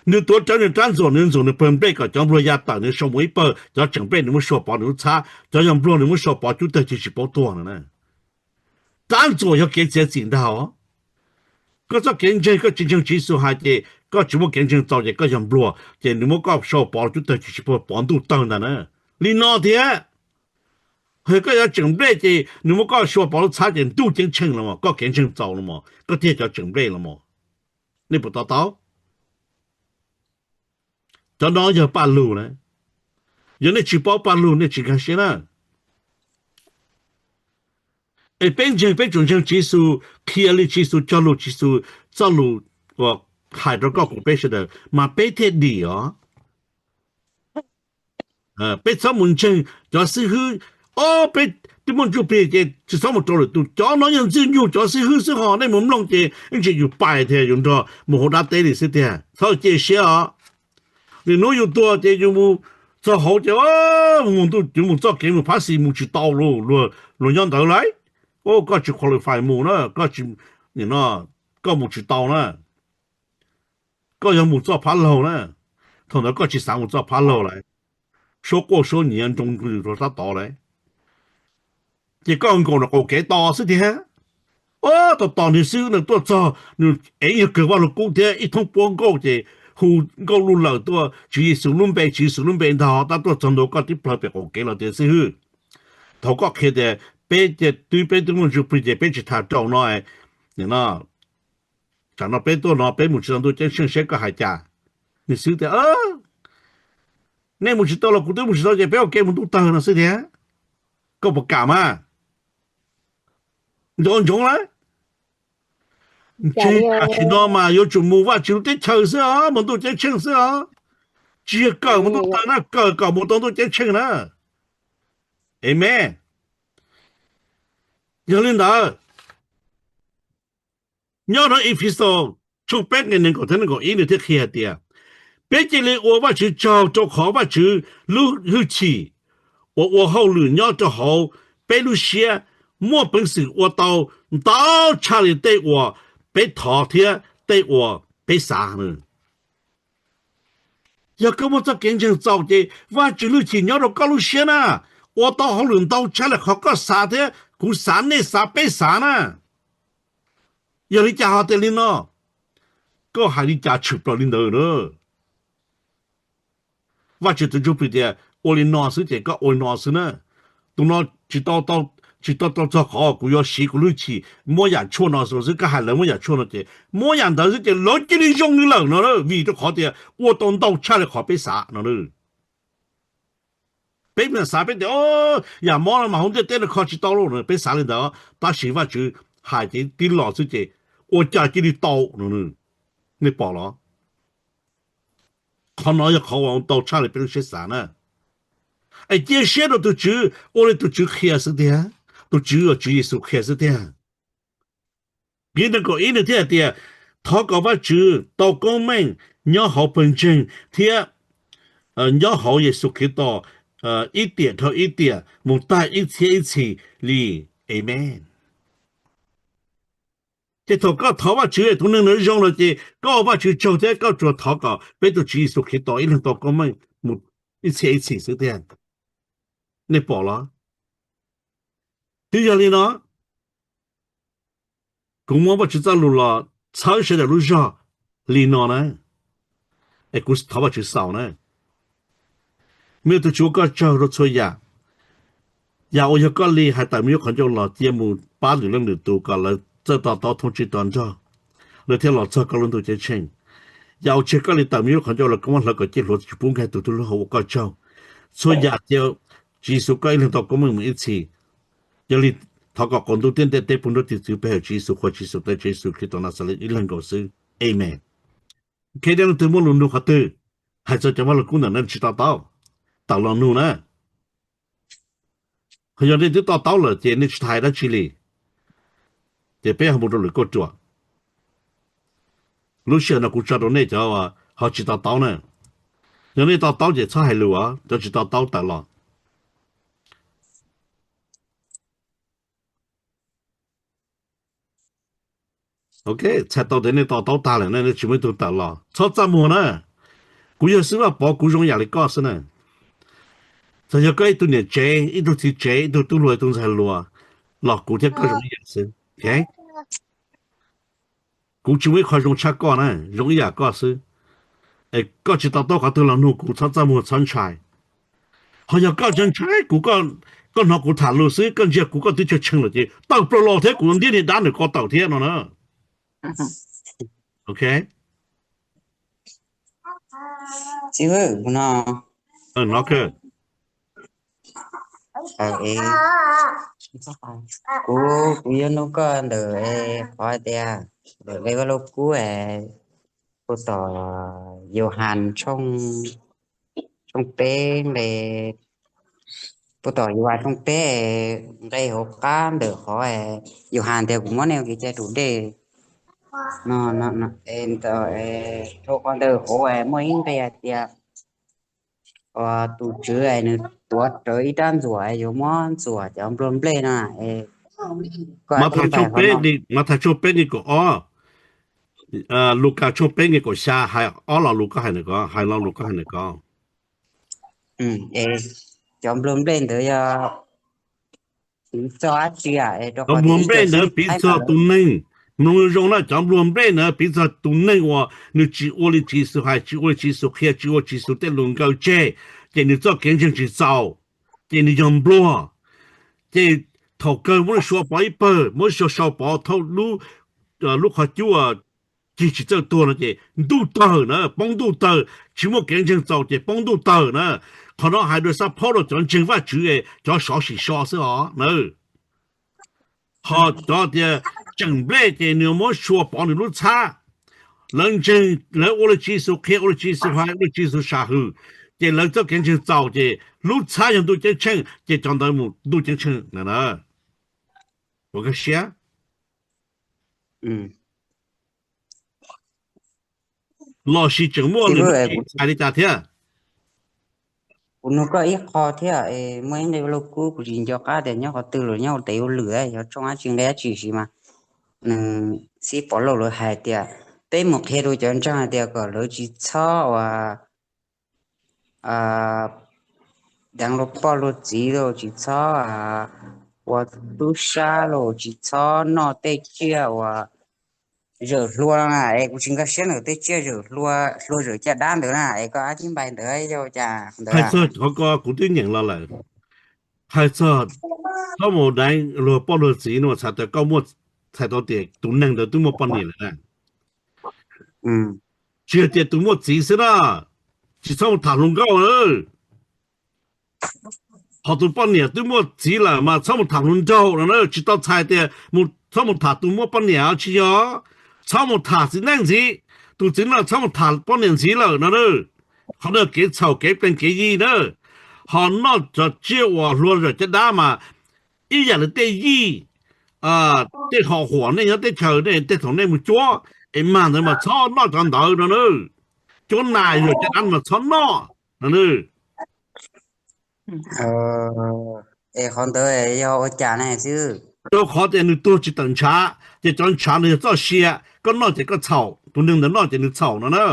Nws tuav rawv nws rab ntxuam, nws ntxuam nws pawg nplej kom cov npluag ya tawm, nws sau mus ib pawg, cov tseem nplej nws muab sau pov nws lub txhab, cov yog npluag nws muab sau pov cub tawg cia tsis paub tuag no na. Rab ntxuam yog kev txiav txim ntag os. Koj txoj kev ntseeg, koj tsis ntseeg Tswv Yexus hais ces koj tsis muaj kev ntseeg txaus ces koj yog npluag, ces nws muab koj sau pov cub tawg cia tsis paub pov ntuj tawg ntag na. Li no thiab, koj yuav tseem nplej ces nws muab koj sau pov lub txhab ces ntuj ceeb tsheej los mas koj kev ntseeg txaus los mas koj thiaj cov tseem nplej los mas. Nej puas to taub? Cov no yog paj lug na. Yog nej tsis paub paj lug nej tsis nkag siab na. Es peb ntseeg, peb tsuas ntseeg Tswv Yexus, qhia li Tswv Yexus, cog lus Tswv Yexus, txoj lus uas hais rau koj kuv peb sawv daws mas peb thiaj dim os. Peb txhob mus ntseeg cov xib hwb, o, peb twb muaj ntsuj plig ces tsis txhob mus rau lwm tus. Cov no yog ntxwg nyoog cov xib hwb xwb ho, nej mus mloog ces ib ntsis yus pais thiab yus nrog mus hauv dab teb li xwb tiag. Txhob cia siab os. Lwm hnub yus tuag ces yus mus txog hauv ces mus ntuj, yus mus txoj kev mus phab xis mus tsis tau, luag nyob ntawd lauj. Koj tsis qualify mus na, koj tsis, koj mus tsis tau na. Koj yog mus txoj phab laug na, thaum ntawd koj tsis xav mus txoj phab laug lawm, suab quaj suab nyiav nroo rau tab tod lawm, ces koj nkaum rau qaum kev tos xwb tiag. Tos tos nws xwb, nws tuaj txog nws ev yawg kawg vaj lug kub thiab ib thoob puab nkauj ces hu nkauj luj lawm tuaj, Tswv Yexus lub npe, Tswv Yexus lub npe ntag, tab tuaj txog ntua koj tib plhaw pem qaum kev los tias xib hwb, thaum koj qhia tias peb twb, peb twb muaj ntsuj plig ces peb tsis tham rau no no. Tsam no peb tuaj no peb mus tsis tau ntuj ceeb tsheej, seb koj hais cas. Nws xwb tias, nej mus tsis tau los kuv twb mus tsis tau ces peb ua ke mus ntuj tawg no xwb tiag. Koj puas kam mas? Ntsoov ntsoov lawm. Ntseeg tam sim no mas yuav tsum mus Vajtswv lub teb chaws xwb os, mus ntuj ceeb tsheej xwb os. Tsis yog kawm mus ntuj tawg na, kawm kom mus tau ntuj ceeb tsheej na. Amen. Yog li ntawd, nyob rau Efexus tshooj peb nqe nees nkaum thiab nees nkaum ib nws thiaj qhia hais tias, peb cia li ua Vajtswv tsaug rau qhov Vajtswv lub hwj chim uas ua hauj lwm nyob rau hauv peb lub siab muaj peev xwm ua tau ntau tshaj li tej uas peb thov thiab tej uas peb xav. Yog koj muaj txoj kev ntseeg txaus ces Vajtswv lub hwj chim nyob rau koj lub siab na, ua tau hauj lwm ntau tshaj li qhov koj xav thiab kuv xav, nej xav, peb xav na. Yog li cas ho tias li no? Koj hais li cas tshwm plaws li ntawd na? Vajtswv tus Ntsuj Plig tias ua li no xwb ces koj ua li no xwb na. Tus no tsis tau, tsis tau tau txog qhov kuv yuav siv kuv lub hwj chim muab yam tshuaj no xwb, koj hais lawv muab yam tshuaj no ces muab yam ntawd xwb ces lawv cia li zoo li lawm no, vim rau qhov tias ua tau ntau tshaj li qhov peb xav no. Peb xav peb tias yam mob no mas hauv ntiaj teb no kho tsis tau lauj, peb xav li ntawd, tab sis Vajtswv hais ces tib los xwb ces ua cas cia li tau no. Nej pom los? Qhov no yog qhov uas ntau tshaj li peb lub siab xav na. Es cia siab rau tus Tswv, ua li tus Tswv qhia xwb tiag, tus Tswv, Tswv Yexus qhia xwb tiag. Nqe nees nkaum ib nws thiaj hais tias, thov kom Vajtswv tau koob meej nyob hauv pawg ntseeg thiab nyob hauv Yexus Khetos ib tiam dhau ib tiam mus tag ib txhiab ib txhis li. Amen. Ces thaum koj thov Vajtswv tus neeg ntawd zoo lawm ces koj ua Vajtswv tsaug thiab koj tsuas thov kom peb tus Tswv Yexus Khetos ib leeg tau koob meej mus ib txhiab ib txhis xwb tiag. Nej pom los? Twb yog li no, kuv muab Vajtswv txoj lus los txhawb sawv daws lub zog li no na, es kuv thov Vajtswv xaus na. Me tus Tswv, ua koj tsaug rau txhua yam. Yam uas yog koj li hais tawm me nyuam qhov ncauj los cia mus pab lwm leej lwm tus kom lawv txawj to taub thoob tswj to nrog, lawv thiaj los txog koj lub ntuj ceeb tsheej. Yam uas tsis yog koj li tawm me nyuam qhov ncauj los koj muab hlawv kom ciaj hluav tsis pub nkag tus tub lub hau, ua koj tsaug. Txhua yam cia Tswv Yexus koj ib leeg tau koob meej mus ib txhis. Yog li thov kom qaum ntuj thiab ntiaj teb puv nruab tig txwv peb hawm Tswv Yexus qhuas Tswv Yexus tais Tswv Yexus Khetos Naxales ib leeg nkaus xwb. Amen. Khej dej leej twg muaj lus nug qhov twg, hais txog cov vaj lug kub ntawm nej tsis to taub, tawm los nug na. Yog nej twb to taub lawm ces nej tsis hais dab tsi li, ces peb ho mus rau lwm kauj ruam. Lub sij hawm no kuv tso rau nej cov ho tsis to taub na. Yog nej to taub ces txhob hais lus os, cov tsis to taub tawm los. Ok, txhais tau tias nej to taub tag lawm ne, nej tsis muaj ib tug tawm los, txhob txaj muag na. Kuv yog xib hwb Vaj Pov, kuv zoo yam li koj xwb na. Txawm yog koj ib tug niam tsev, ib tug txiv tsev, ib tug tub hluas, ib tug ntxhais hluas, los kuv thiab koj zoo ib yam xwb. Kuv tsis muaj ib qho zoo tshaj koj na, zoo ib yam koj xwb. Es koj tsis to taub qhov twg los nug kuv, txhob txaj muag txhob ntshai. Ho yog koj ntshai ntshai kuv, koj hnov kuv tham lus xwb, koj ntsia kuv koj twb tshee tshee lawm ces tawm plaws los thiab kuv ntiab niag dab ntawm ko tawm thiab no na. Ok. Txiv, no, no, kuv, kuv yuav nug koj ntawm qhov tias ntawm nqe Vaj Lug Kub, puag tom Yauhas tshooj, tshooj peb nqe, puag tom Yauhas tshooj peb nqe hauv qab ntawm qhov Yauhas tias kuv muab nej ua kev cai raus dej no, rau qhov ntawm hauv muaj ib nqe hais tias tus Tswv nws tuav rawv ib rab ntxuam yuav muab ntxuam cov nplua nplej no. Mathais tshooj peb nqe kaum ob, Lukas tshooj peb nqe kaum xya, hais ob lo lus koj hais ntawm ko, hais lo lus koj hais ntawm ko. Cov nplua nplej ntawd yog piv txog dab tsi? Cov nplua nplej ntawd piv txog tus neeg. Mloog zoo na, cov nplua nplej ntawd piv txog tus neeg uas nws tsis ua li Tswv Yexus hais, tsis ua li Tswv Yexus qhia, tsis ua Tswv Yexus tej lus nkaws tseg, ces nws txoj kev ntseeg tsis txaus, ces nws yog nplua. Ces thaum kawg muab nws sau pov ib pawg, muab sau sau pov thauj lub, lub qhov cub cig tsis txawj tuag no ces ntuj tawg na, poob ntuj tawg, tsis muaj kev ntseeg txaus ces poob ntuj tawg na. Qhov no hais dua xab phaub rau cov ntseeg Vajtswv, cov sov sim so xwb os na. Ho cov tias tseem nplej ces nws muab sau pov nws lub txhab. Lawv ntseeg, lawv ua li Tswv Yexus qhia, ua li Tswv Yexus hais, ua li Tswv Yexus sam hwm, ces lawv txoj kev ntseeg txaus ces lub txhab yog ntuj ceeb tsheej, ces cov ntawd mus ntuj ceeb tsheej na. Ua koj siab. Los sis tseem muaj lwm hais li cas thiab? Kuv nug koj ib qho thiab, muaj ib nqe Vaj Lug Kub kuv tsis nco qab tias nyob qhov twg los nyob ua tes ua lwm, yog tshooj dab tsi nqe dab tsi sis mas nws xib pov lauj lawv hais tias peb mus qhia rau cov ntseeg hais tias kom lawv tsis txhob ua deev luag poj luag txiv los tsis txhob ua tub sab los tsis txhob noj tej tsiaj uas zawm hlua no na, es kuv tsis nkag siab ntawm tej tsiaj zawm hlua, hlua zawm caj dab ntawd na, es koj ab tib npai ntawd yog cas ntawd? Hais txog qhov ko kuv twb nyeem los lawm. Hais txog txhob mus deev luag poj luag txiv no, txhais tias koj muaj, txhais tau tias tus neeg ntawd twb muaj poj niam lawm na. Tsis hais tias tus muaj txiv xwb na, tsis txhob mus tham hluas nkauj na. Qhov tus poj niam twb muaj txiv lawm mas txhob mus tham hluas nraug no na, tsis tau txhais tias mus txhob mus tham tus muaj poj niam, tsis yog. Txhob mus tham txiv neej ntxiv, tus txiv neej txhob mus tham poj niam ntxiv lawm no na. Qhov ntawd kev txhaum kev plees kev yi na. Ho noj cov tsiaj uas hlua zawm caj dab mas ib yam li tej yij, tej hom huam nej nyob teb chaws nej tej thaum nej mus cuab es mag ntawd mas txhob noj cov ntawd no na. Cuab nas zawm caj dab mas txhob noj no na. Es qhov ntawd yog ua cas ne xwb? Rau qhov tias nws tuag tsis tawm ntshav, ces cov ntshav no yog txoj sia, koj noj ces koj txhaum, tus neeg ntawd noj ces nws txhaum no na.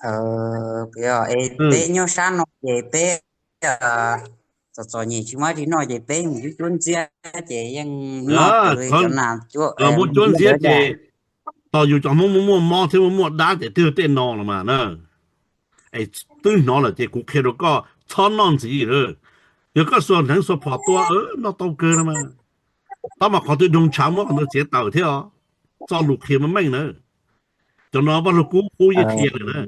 Peb nyob sab no ces peb txom txom nyem tsis muaj dab tsi noj ces peb mus cuab cuab ntxiab ces yeej noj cov nas cuab muab cuab ntxiab ces tos yus cov Hmoob muaj muaj mob thiab muaj muaj dab ces twb yog tej no los mas na. Es twb hnov lawm ces kuv qhia rau koj txhob noj ntxiv lawm. Yog koj xuas hneev xuas phom tua noj tau kawg no mas. Tab mas qhov twg doog ntshav muab qhov ntawd txiav tawm thiab os. Txoj lus qhia meej meej na. Cov no Vaj Lug Kub qub yeej qhia lawm na.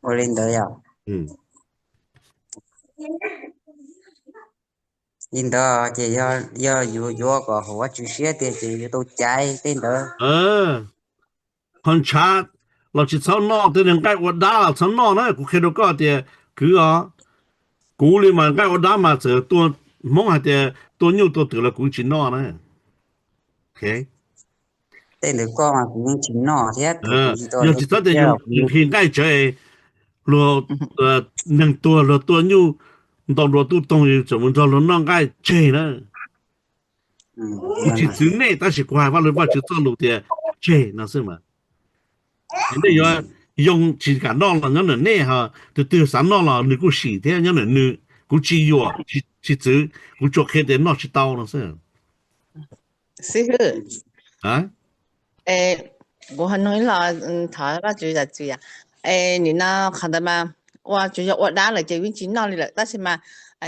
Ua li ntawd yog. Li ntawd ces yog yus yuav kom haum Vajtswv siab tiag ces yuav tau caiv tej ntawd. Qhov ntshav los tsis txhob noj, tej nqaij ua dab los txhob noj na. Kuv qhia rau koj tias kwv os, kuv li mas nqaij ua dab mas txawm tua, Hmoob hais tias tua nyuj tua twm los kuv tsis noj na. Tej ntawd koj mas kuv yeej tsis noj thiab. Yog tsis txhob tias yus nqhis nqaij tsawv, luag neeg tuag luag tua nyuj ntau dua tub toog yus tseem mus nrog luag noj nqaij tseg na. Kuv tsis txwv nej tab sis kuv hais Vaj Lug Vajtswv txoj lus tias tseg no xwb mas. Nej yuav yoo tsis kam noj los nyob ntawm nej, ho tus twg xav noj los nws kuj sim thiab nyob ntawm nws. Kuv tsis yuam, tsis txwv, kuv tsuas qhia tias noj tsis tau no xwb. Xib hwb, kuv nug ib los thov Vajtswv zam txim. Es nim no qhov ntawd mas ua tsuas yog ua dab lawm ces yeej tsis noj li lawm, tab sis mas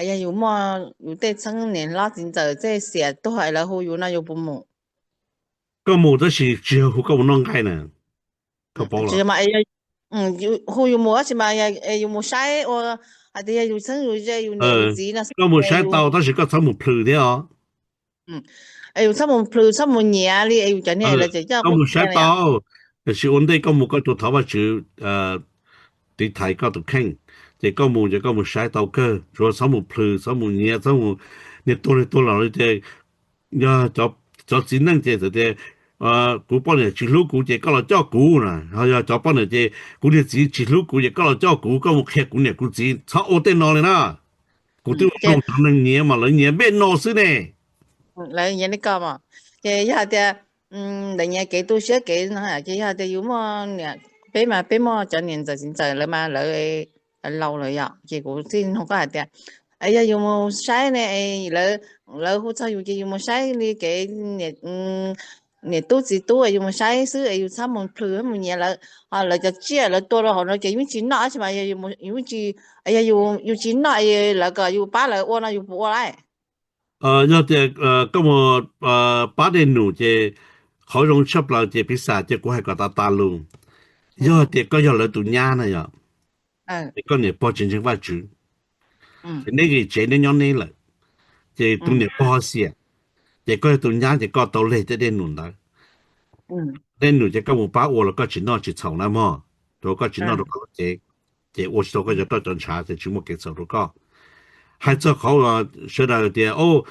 yog yus muaj yus tej txheeb niam hlob txiv ntxawm tej xiam tuag es lawv hu yus no yus puas mus? Koj mus tab sis tsis yog hu koj mus noj nqaij na. Koj paub los? Hu yus mus tab sis mas yus mus saib ua hais tias yog yus txheeb yus ze yus niam yus txiv no. Koj mus saib tau tab sis koj txhob mus plhws thiab os. Yus txhob mus plhws txhob mus nyiav li yus cov niag lawv cov coj. Koj mus saib tau, tiam sis ua ntej koj mus koj tsuas thov Vajtswv tiv thaiv koj tus kheej, ces koj mus ces koj mus saib tau kawg, tsuas txhob mus plhws txhob mus nyiav txhob mus, niag tuag li tuag los li ces yog cov txiv neej ces txawm tias kuv poj niam tsis hlub kuv ces koj los coj kuv na, ho yog cov poj niam ces kuv niag txiv tsis hlub kuv ces koj los coj kuv, koj mus qhia kuv niam kuv txiv, txhob ua tej no li na. Kuv twb ua zoo cov neeg nyiav mas lawv nyiav npej no xwb ne. Lawv nyiav li ko mas, ces yog tias ntawd nyiav kev tu siab kev no ces yog tias yus muaj niam, peb mas peb muaj cov niam ntxawm txiv ntxawm lawv mas lawv laus lawm yom, ces kuv thiaj nug koj hais tias yog yus mus saib ne, lawv hu txog yus ces yus mus saib li kev niam tub txiv tub es yus mus saib xwb es yus txhob mus plhws mus nyiav lawv. Ho lawv cov tsiaj lawv tua rau hauv no ces yus tsis noj tab sis mas yus tsis, yog yus tsis noj lawv kom yus pab lawv ua no yus puas ua lawm? Yog tias koj mus pab dej num ces qhov zoo tshaj plaws ces piv xam ces kuv hais kom tas tas lus. Yog tias koj yog lawv tus nyab na yom, ces koj niam pog tsis ntseeg Vajtswv, ces neb nqis tsev neb nyob neb lawm, ces tus niam pog xiam, ces koj yog tus nyab ces koj tau leg tej dej num ntawd. Dej num ces koj mus pab ua los koj tsis noj tsis txhaum na mog, rau koj tsis noj rau koj lub cev, ces ua tsis tau koj cov roj cov ntshav ces tsis muaj kev txhaum rau koj. Hais txog qhov sawv daws tias, o,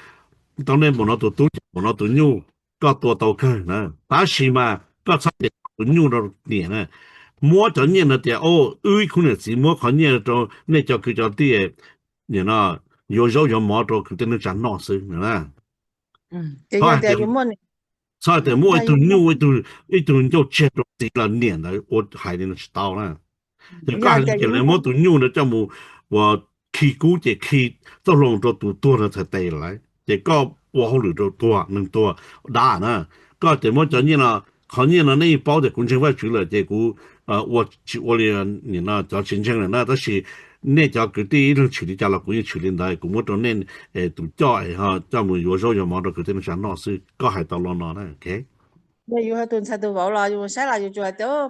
tau nej npaum no tus tub, npaum no tus nyuj, koj tua tau kawg na, tab sis mas koj txhob tias tus nyuj rau niam na. Muab cov nyiaj no tias, o, wb ib khub niam txiv muab qhov nyiaj rau nej cov kwv cov tij, nim no yuav zaub yuav mov rau kwv tij neej tsa noj xwb na. Txhob hais tias muaj ib tug nyuj, ib tug ncauj tsiag rau txiv los niam ntawd ua hais li no tsis tau na. Yog koj hais li ces lawv muab tus nyuj no coj mus ua khi kub ces khi txoj hlua rau tus tuag no txhais tes lawm, ces koj ua hauj lwm rau tuag, neeg tuag dab na. Koj ces muab cov nyiaj no, qhov nyiaj no nej yeej paub tias kuv ntseeg Vajtswv lawm ces kuv ua tsis ua li nim no cov tsis ntseeg lawm na, tab sis nej cov kwv tij ib leeg tshwm li cas los kuv yeej tshwm li ntawd, kuv muab rau nej tus coj es ho coj mus yuav zaub yuav mov rau kwv tij neej tsa noj xwb, koj hais tau lo no na. Yog yus yog tus ntxhais tus vauv los yus saib los yus tsuas hais tias,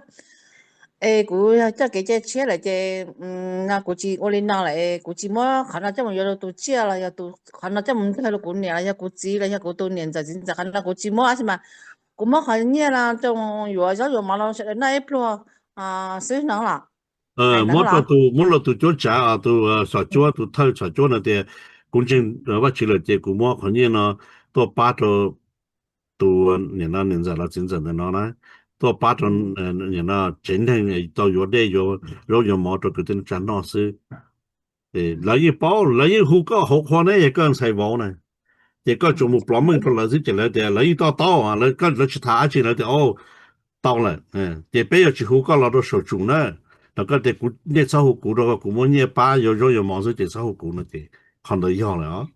es kuv yog coj kev cai tshiab lawm ces no kuv tsis ua li no lawm, kuv tsis muab qhov no coj mus yuav rau tus tsiaj los yog qhov no coj mus nrog rau kuv niam los yog kuv txiv los yog kuv tus niam ntxawm txiv ntxawm, qhov no kuv tsis muab, tab sis mas kuv muab qhov nyiaj no rau yuav zaub yuav mov rau sawv daws noj ib pluag xwb no los. Muab rau tus, muab rau tus cuab tsav, tus xom cuab, tus thawj xom cuab no tias kuv ntseeg Vajtswv lawm ces kuv muab qhov nyiaj no tuaj pab rau tus niam no niam ntxawm los txiv ntxawm ntawm no na, tuaj pab rau niam no tsev neeg tau yuav dej yuav zaub yuav mov rau kwv tij neej tsa noj xwb. Lawv yeej paub, lawv yeej hu koj hauv qhua ne, yog koj ntxhais vauv na, ces koj tsuas mus plov meej rau lawv xwb ces lawv tias lawv yeej to taub, lawv tsis tham dab tsi, lawv tias tau lawm. Ces peb yuav tsis hu koj los rau saum tsum na, los koj tias kuv, nej txhob hu kuv rau, kuv muab nyiaj pab yuav zaub yuav mov xwb ces txhob hu kuv no ces qhov ntawd yog lawm os.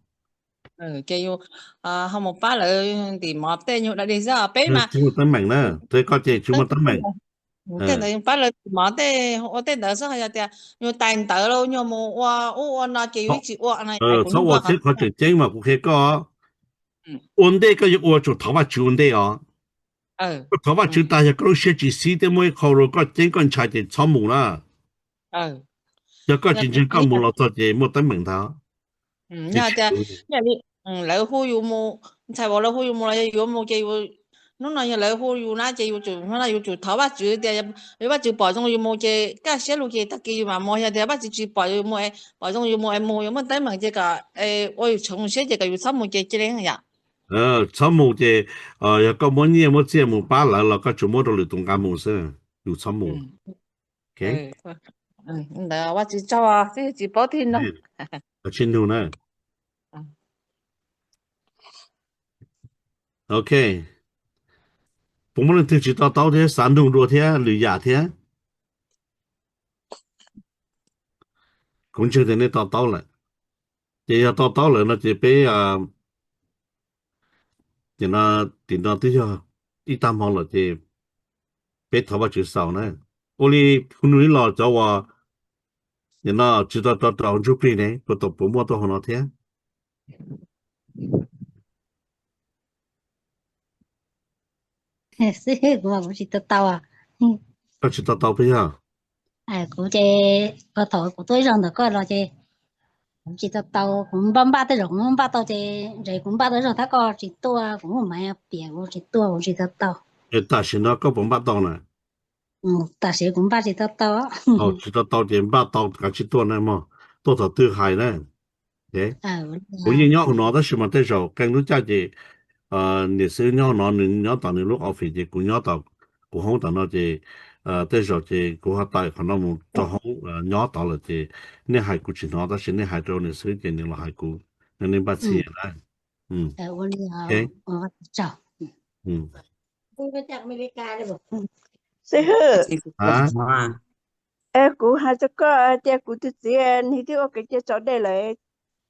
Ces yus ho mus pab lawv ntim mov tej nyuag dab dig xwb os. Peb mas tsis muaj teeb meem na, tej koj ces tsis muaj teeb meem. Tej ntawd yus pab lawv ntim mov tej ua tej ntawd xwb, ho yog tias nyuag tais ntawv los nyuag mus ua ub ua no ces yus yeej tsis ua no. Txhob ua thiab, qhov tseem ceeb mas kuv qhia koj, ua ntej koj yuav ua tsuas thov Vajtswv ua ntej os. Koj thov Vajtswv tas yog koj lub siab tsis xib thiab muaj ib qho rau koj ceeb koj ntshai ces txhob mus na. Yog koj tsis ntseeg koj mus los txog ces muaj teeb meem ntag. Yog tias lawv hu yus mus, ntxhais vauv lawv hu yus mus los yog yuav mus ces yus, hnub no yog lawv hu yus na ces yus tsum, hnub no yus tsum thov Vajtswv tias yog Vajtswv pom zoo yus mus ces kaj siab lug ces tag kis yus mam mus, yog tias Vajtswv tsis pom yus mus, pom zoo yus mus es mus yuav muaj teeb meem ces kom ua yus tsoom siab ces kom yus txhob mus ces cia li yom. Txhob mus ces yog koj muab nyiaj muab txiaj mus pab lawv los koj tsuas muab rau lwm tus nqa mus xwb, yus txhob mus. Ntawd Vajtswv tsaug, twb tsis paub tig no. Tsis nug na. Ok, puas muaj leej twg tsis to taub thiab xav nug dua thiab lwm yam thiab? Kuv ntseeg tias nej to taub lawm. Ces yog to taub lawm no ces peb, tim no, tim no twb yog ib tag hmo lawm ces peb thov Vajtswv xaus na. Ua li kuv nug ib los cov uas nim no tsis tau tau rau ntsuj plig ne, puas tau, puas muaj tuaj hauv no thiab? Xib hwb, kuv mas kuv tsis tau tau. Koj tsis tau tau peb yog? Kuv ces, thaum kuv tuaj ib zaug ntawm koj los ces kuv tsis tau tau, kuv npaj npaj tej zaum kuv npaj tau ces ntshe kuv npaj tau ib zaug tab koj tsis tuaj, kuv muaj mas piav kuv tsis tuaj, kuv tsis tau tau. Es tam sim no koj puas npaj tau na? Tam sim kuv npaj tsis tau tau. Tsis tau tau ces npaj tau kav tsij tuaj na mog, tuaj thaum twg hais na. Kuv yeej nyob hauv no tab sis mas tej zaum qee lub caij ces niam xwb nyob hauv no, nws nyob tom nws lub office ces kuv nyob tom kuv hoob tom no ces tej zaum ces kuv ho tawm qhov no mus rau hoob nyob tod lawm ces nej hais kuv tsis hnov tab sis nej hais rau nws xwb ces nws los hais kuv, nej npaj txhij na. Xib hwb, kuv hais rau koj tias kuv tus txiv nws twb ua kev cai tsaus dej lawm,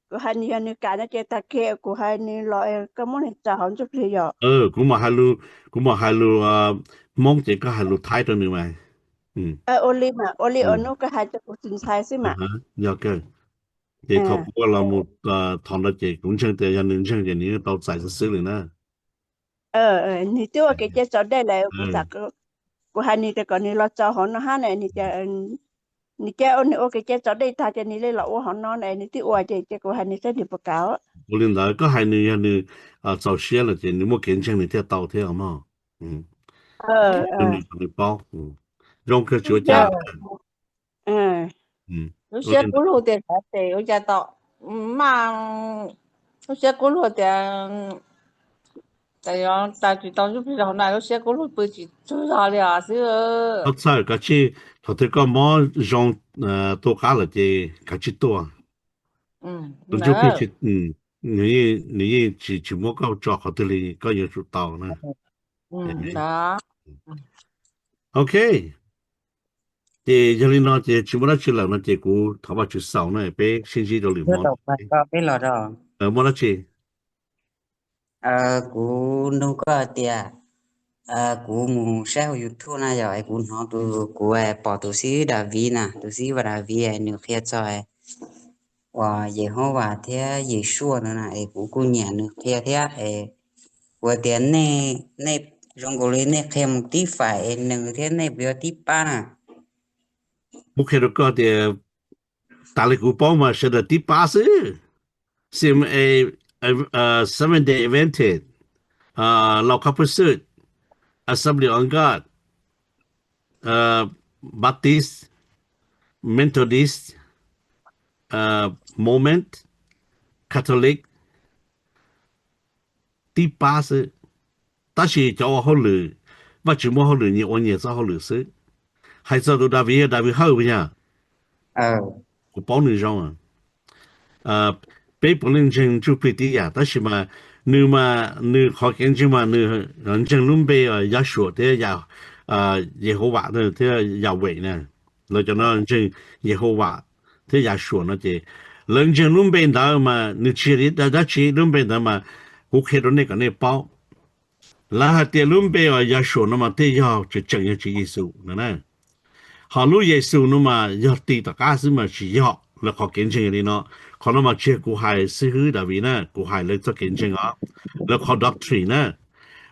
kuv hais nws yog nws kam no ces tag kis kuv hais nws los koj muab nws tso hauv ntsuj plig yom. Kuv mam hais lus, kuv mam hais lus Hmoob ces koj hais lus Thaib rau nws mas. Ua li mas, ua li ua hnub koj hais rau kuv tus ntxhais xwb mas. Yog kawg. Ces thaum kuv ua los mus thov ntawd ces kuv ntseeg tias yog nws ntseeg ces nws yeej tau txais xwb xwb li na. Nws twb ua kev cai tsaus dej lawm, kuv hais nws tias kom nws los tso hauv no hab na, nws cia nws ua kev cai tsaus dej tag ces nws li los ua hauv no na, nws twb ua ces kuv hais nws saib nws puas kam. Ua li ntawd koj hais nws, yog nws txaus siab lawm ces nws muaj kev ntseeg nws thiaj tau thiab mog. Nws paub. Zoo kawg, tsis ua cas. Lub siab kub lug tias xav tes ua cas tau, maj, lub siab kub lug tias tas tsis tau ntsuj plig rau hauv na, lub siab kub lug pw tsis tsaug zog li os xib hwb. Txhob txhawj, kav tsij, thaum twg koj mob zoo tu qab lawm ces kav tsij tuaj. Tus ntsuj plig nws yeej tsis, tsis muab koj tso qhov twg li, koj yuav tsum tau na. Ok. Ces yog li no ces tsis muaj dab tsi lawm no ces kuv thov Vajtswv xaus na, peb sib ntsib rau lwm hmo. Muaj dab tsi? Kuv nug koj tias, kuv mus saib hauv YouTube na yom, es kuv hnov tus, kuv pom tus xib hwb Daviv na, tus xib hwb Daviv nws qhia txog uas Yehauvas thiab Yeshua ntawd na, es kuv kuj nyiam nws qhia thiab es kuv tias nej, nej zoo nkaus li nej qhia mus tib fais es nws thiab nej puas yog tib pab na? Kuv qhia rau koj tias tas li kuv paub mas sawv daws tib pab xwb. C M A, Seventh Day Adventist, Laus Khab Phuj Xwj, Assembly of God, Baptist, Methodist, Mormon, Catholic, tib pab xwb. Tab sis cov ua hauj lwm, Vajtswv muab hauj lwm nyias ua nyias txoj hauj lwm xwb. Hais txog tus Daviv, Daviv Hawj puas yog? Kuv paub nws zoo. Peb puav leej ntseeg ntsuj plig tib yam tab sis mas nws mas nws qhov kev ntseeg mas nws ntseeg lub npe Yahshua thiab Yehauvas thiab Yahweh na. Lawv cov no ntseeg Yehauvas thiab Yahshua no ces lawv ntseeg lub npe ntawd mas nws tsis yog li dab tsi, lub npe ntawd mas kuv qhia rau nej kom nej paub. Lawv hais tias lub npe Yahshua no mas thiaj yog tseem tseem yog Tswv Yexus no na. Ho lub Yexus no mas yog ti tom qab xwb mas tsis yog, lawv qhov kev ntseeg yog li no. Qhov no mas tsis yog kuv hais xib hwb Daviv na, kuv hais lawv txoj kev ntseeg os, lawv qhov doctrine na.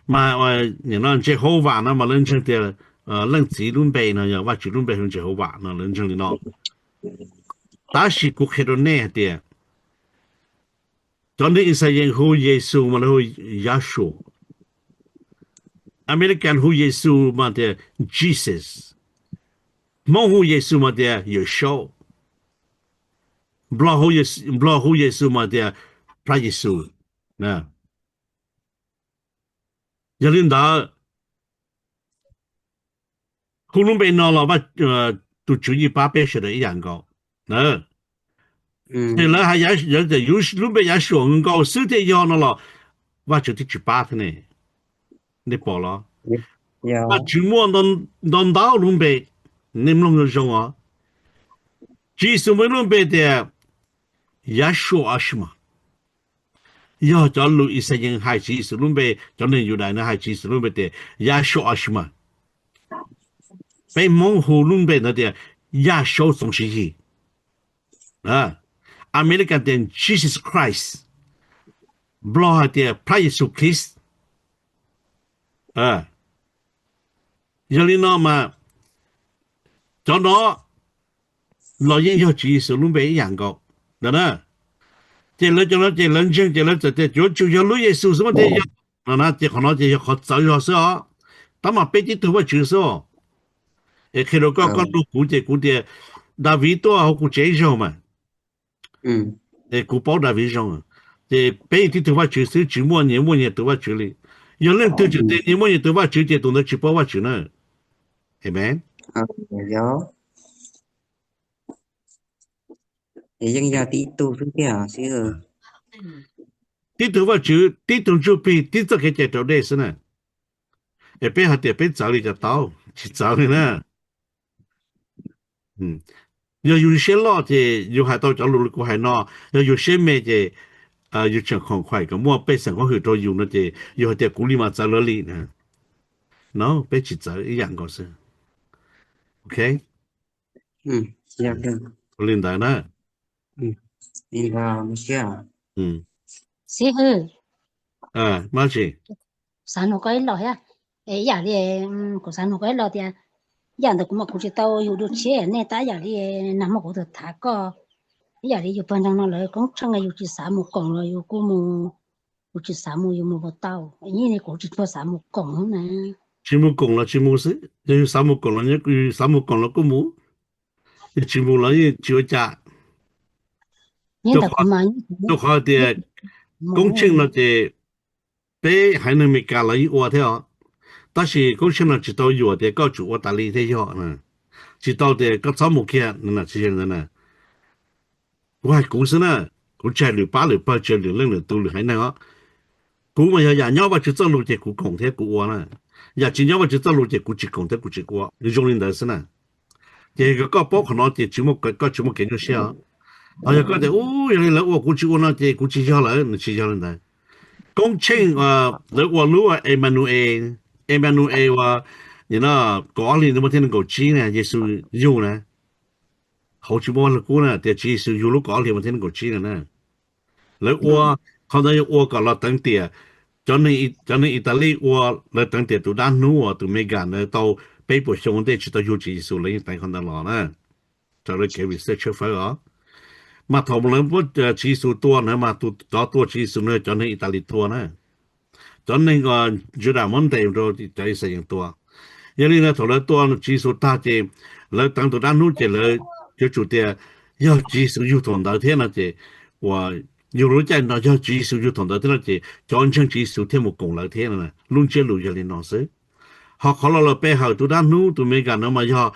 Mas nim no Jehovas no mas lawv ntseeg tias Leej Txiv lub npe no yog Vajtswv lub npe hu Jehovas no lawv ntseeg li no. Tab sis kuv qhia rau nej hais tias cov neeg Yixalayees hu Yexus mas lawv hu Yahshua. American hu Yexus mas tias Jesus. Hmoob hu Yexus mas tias Yawm Saub. Nplog hu Yexus mas tias Phab Yexus. Yog li ntawd, hu lub npe no los tus Tswv yeej pab peb sawv daws ib yam nkaus na. Ces lawv hais tias yus lub npe Yahshua nkaus xwb thiaj yog no los Vajtswv twb tsis pab thiab ne. Nej pom los? Vajtswv muaj ntau ntau lub npe, nej mloog zoo os. Tswv Yexus muaj ib lub npe tias Yahshua Ashima. Yog cov lus Yixalayees hais Tswv Yexus lub npe, cov neeg Yudais no hais Tswv Yexus lub npe tias Yahshua Ashima. Peb Hmoob hu lub npe ntawd tias Yaj Saub Txoov Siv Yig. American tias Jesus Christ. Nplog hais tias Phab Yexus Khees. Yog li no mas cov no los yeej yog Tswv Yexus lub npe ib yam nkaus ntawd na. Ces lawv cov no ces lawv ntseeg ces lawv txawm tias yuav tsum yog lub Yexus xwb mas thiaj yog no na, ces qhov no ces yog qhov txawv zog xwb os. Tab mas peb tib tug Vajtswv xwb os. Es qhia rau koj, koj nug kuv ces kuv tias Daviv tuaj hauv kuv tsev ib zaug mas. Es kuv paub Daviv zoo, ces peb tib tug Vajtswv xwb, tsis muaj nyias muaj nyias tus Vajtswv li. Yog leej twg tseem tias nyias muaj nyias tus Vajtswv ces tus ntawd tsis paub Vajtswv na. Amen. Yeej yog tib tug xwb tiag. Tib tug Vajtswv, tib tug ntsuj plig, tib txoj kev cai raus dej xwb na. Es peb hais tias peb txawv li cas tau? Tsis txawv li na. Yog yus siab loj ces yus hais tau cov lus li kuv hais no, yog yus siab me ces yus tseem khoom khuaim kom muaj pej xeem qhov hwm rau yus no ces yus hais tias kuv li mas txawv lawv li na. No peb tsis txawv, ib yam nkaus xwb. Ok. Ua li ntawd na. Xib hwb, xav nug koj ib los thiab. Ib yam li kuv xav nug koj ib los tias, yam ntawd kuv mas kuv tsis tau yus dua tshiab nej tab yam li nag hmo kuv tau tham koj, ib yam li yus pawg ntseeg no lawv koob tsheej yus tsis xav mus koom los yus kuj mus, yus tsis xav mus yus mus puas tau? Yeej li kuv tsis tshua xav mus koom na. Tsis mus koom los tsis mus xwb, yog yus xav mus koom los, yus xav mus koom los kuj mus, yog tsis mus los yeej tsis ua cas. Rau qhov tias koob tsheej no ces peb haiv neeg Meskas los yeej ua thiab os, tab sis koob tsheej no tsis tau yuam tias koj tsum ua tas li thiaj yog, tsis tau tias koj txhob mus kiag na. Kuv hais kuv xwb na, kuv tsis hais lwm pab lwm pawg, tsis hais lwm leej lwm tus lwm haiv neeg os. Kuv mas yog yam nyob Vajtswv txoj lus ces kuv koom thiab kuv ua na, yam tsis nyob Vajtswv txoj lus ces kuv tsis koom thiab kuv tsis ua, zoo li ntawd xwb na. Ces yog koj paub qhov no ces tsis muaj, koj tsis muaj kev nyuaj siab os. Ho yog koj tias, u, yog li lawv ua kuv tsis ua no ces kuv tsis yog lawm, nws tsis yog li ntawd. Koob tsheej lawv ua lub Emanu-e, Emanu-e uas nim no kaum ob hlis ntawd mas thiab nees nkaum tsib na, Yexus yug na. Hauv tsis muaj Vaj Lug Kub na tias Tswv Yexus yug lub kaum ob hlis mas thiab nees nkaum tsib na na. Lawv ua qhov ntawd yog ua kom los teev tiam cov neeg Itali ua, lawv teev tiam tus dab hnub uas tus Megas ntawd tau peb puas xyoo ntej tsis tau yug Tswv Yexus, lawv yeej teev qhov ntawd los na. Raws li kev research tshawb fawb os. Mas thaum lawv muab Tswv Yexus tua na mas tus cov tua Tswv Yexus no cov neeg Itali tua na. Cov neeg Yudas muab ntes rau cov Yixalayees tua. Yog li ntawd thaum lawv tua Tswv Yexus tag ces lawv teev tus dab hnub ces lawv yuav tsum tias yog Tswv Yexus yug thaum ntawd thiab no ces uas yug lub caij no yog Tswv Yexus yug thaum ntawd thiab no ces cov ntseeg Tswv Yexus thiaj mus koom lawv thiab. Lub ntsiab lus yog li no xwb. Ho qhov los lawv pe hawm tus dab hnub tus Megas no mas yog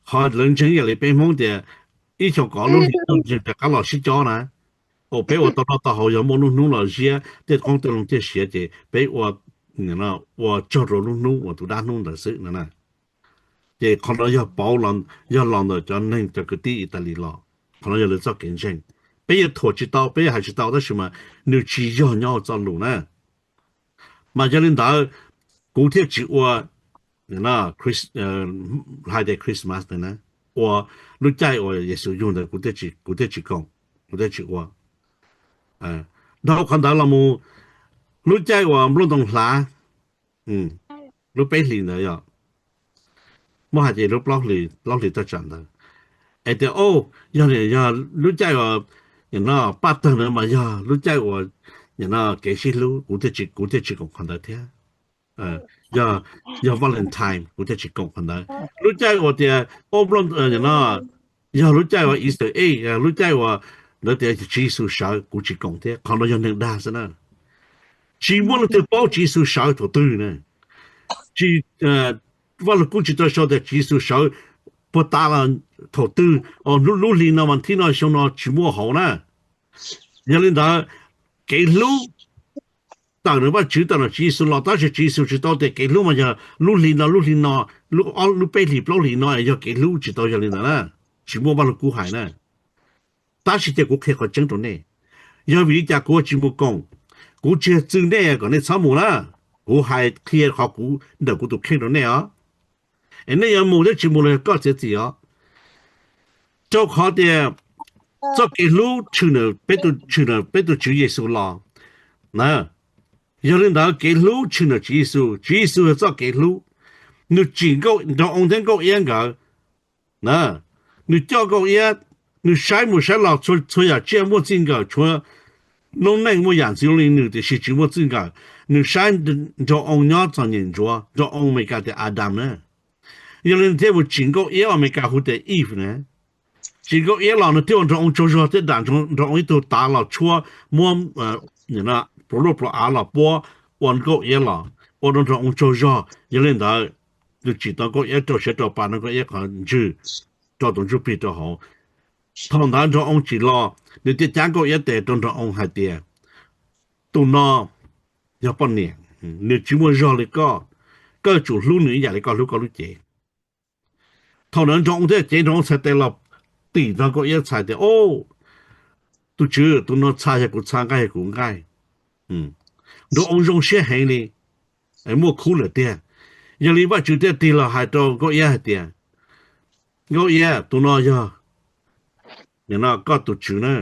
qhov lawv ntseeg ib yam li peb Hmoob tias ib xyoos kaum ob lub hlis ntseeg rov qab los sib cob na. Ua peb ua tau noj tau haus yog muaj lub hnub los ziab tej qoob tej loo thiaj siav ces peb ua, ua tsaug rau lub hnub uas tus dab hnub ntawd xwb no na. Ces qhov no yog pauv, yog los ntawm cov neeg cov kwv tij Itali los, qhov no yog lawv txoj kev ntseeg. Peb yuav thuam tsis tau, peb yuav hais tsis tau tab sis mas nws tsis yog nyob hauv txoj lus na. Mas yog li ntawd kuv thiaj tsis ua holiday Christmas na, ua lub caij uas Yexus yug ntawd kuv thiaj tsis koom, kuv thiaj tsis ua. Dhau qhov ntawd los mus, lub caij uas nplooj ntoo hlav, lub peb hlis ntawd yog, muab hais tias lub plaub hlis, plaub hlis tag tsam ntawd, es tias o, yog, yog lub caij uas no paj tawg ntawd mas yog lub caij uas no kev sib hlub, kuv thiaj tsis, kuv thiaj tsis koom qhov ntawd thiab. Yog, yog Valentine kuv thiaj tsis koom qhov ntawd. Lub caij uas tias o, no yog lub caij uas Easter egg, lub caij uas ntawd tias Tswv Yexus sawv kuv tsis koom thiab. Qhov no yog neeg dag xwb na. Tsis muaj leej twg paub Tswv Yexus sawv thaum twg na. Tsis, Vaj Lug Kub tsis tau sau tias Tswv Yexus sawv puag ta los thaum twg, lub hli no mas thib no xyoo no tsis muaj hauv na. Yog li ntawd, kev hlub tawm ntawm Vajtswv tawm ntawm Tswv Yexus los tab sis Tswv Yexus tsis tau tias kev hlub mas yog lub hli no, lub hli no, lub peb hlis plaub hlis no yog kev hlub, tsis tau yog li ntawd na. Tsis muaj Vaj Lug Kub hais na. Tab sis cia kuv qhia qhov tseeb rau nej. Yog vim li cas kuv tsis mus koom? Kuv tsis txwv nej kom nej txhob mus na. Kuv hais qhia qhov kuv ntawm kuv tus kheej rau nej os. Es nej yuav mus thiab tsis mus los yog koj txiav txim os. Rau qhov tias txoj kev hlub tshwm, tshwm ntawm peb tus Tswv Yexus los na. Yog li ntawd kev hlub tshwm ntawm Tswv Yexus, Tswv Yexus yog txoj kev hlub. Nws tsim nraug oo thiab nkauj iab nkawd na. Nws coj nkauj iab, nws saib mus saib los txhua yam tsiaj muaj txij nkawm, tshuav noob neej muaj yam ntxwv li nws tiam sis tsis muaj txij nkawm. Nws saib nraug oo nyob txom nyem ntsuav, nraug oo Amelikas tias Adam na. Yog li nws thiaj mus tsim nkauj iab, Amelikas hu tias Eve na. Tsim nkauj iab los nws thiaj ua nraug oo tsaug zog thiab dam nraug oo ib tug tav los tshuab, muab pluas luaj pluas av los puab ua nkauj iab los ua rau nraug oo tsaug zog. Yog li ntawd, nws tsim tau nkauj iab rau siav rau pa, nkauj iab qhov ntswg rau tus ntsuj plig rau hauv. Thaum ntawd nraug oo tsim los, nws thiaj cab nkauj iab tes rau nraug oo hais tias, tus no yog poj niam, nws tsis muaj zog li koj, koj yuav tsum hlub nws ib yam li koj hlub koj lub cev. Thaum ntawd nraug oo thiaj cev nraug oo txhais tes los tim txog nkauj iab txhais tias, o, tus tswv, tus no txha yog kuv txha, nqaij yog kuv nqaij. Nraug oo zoo siab heev li, muaj khub lawm tiag. Yog li Vajtswv thiaj tig los hais rau nkauj iab hais tias, nkauj iab, tus no yog, no koj tus tswv na,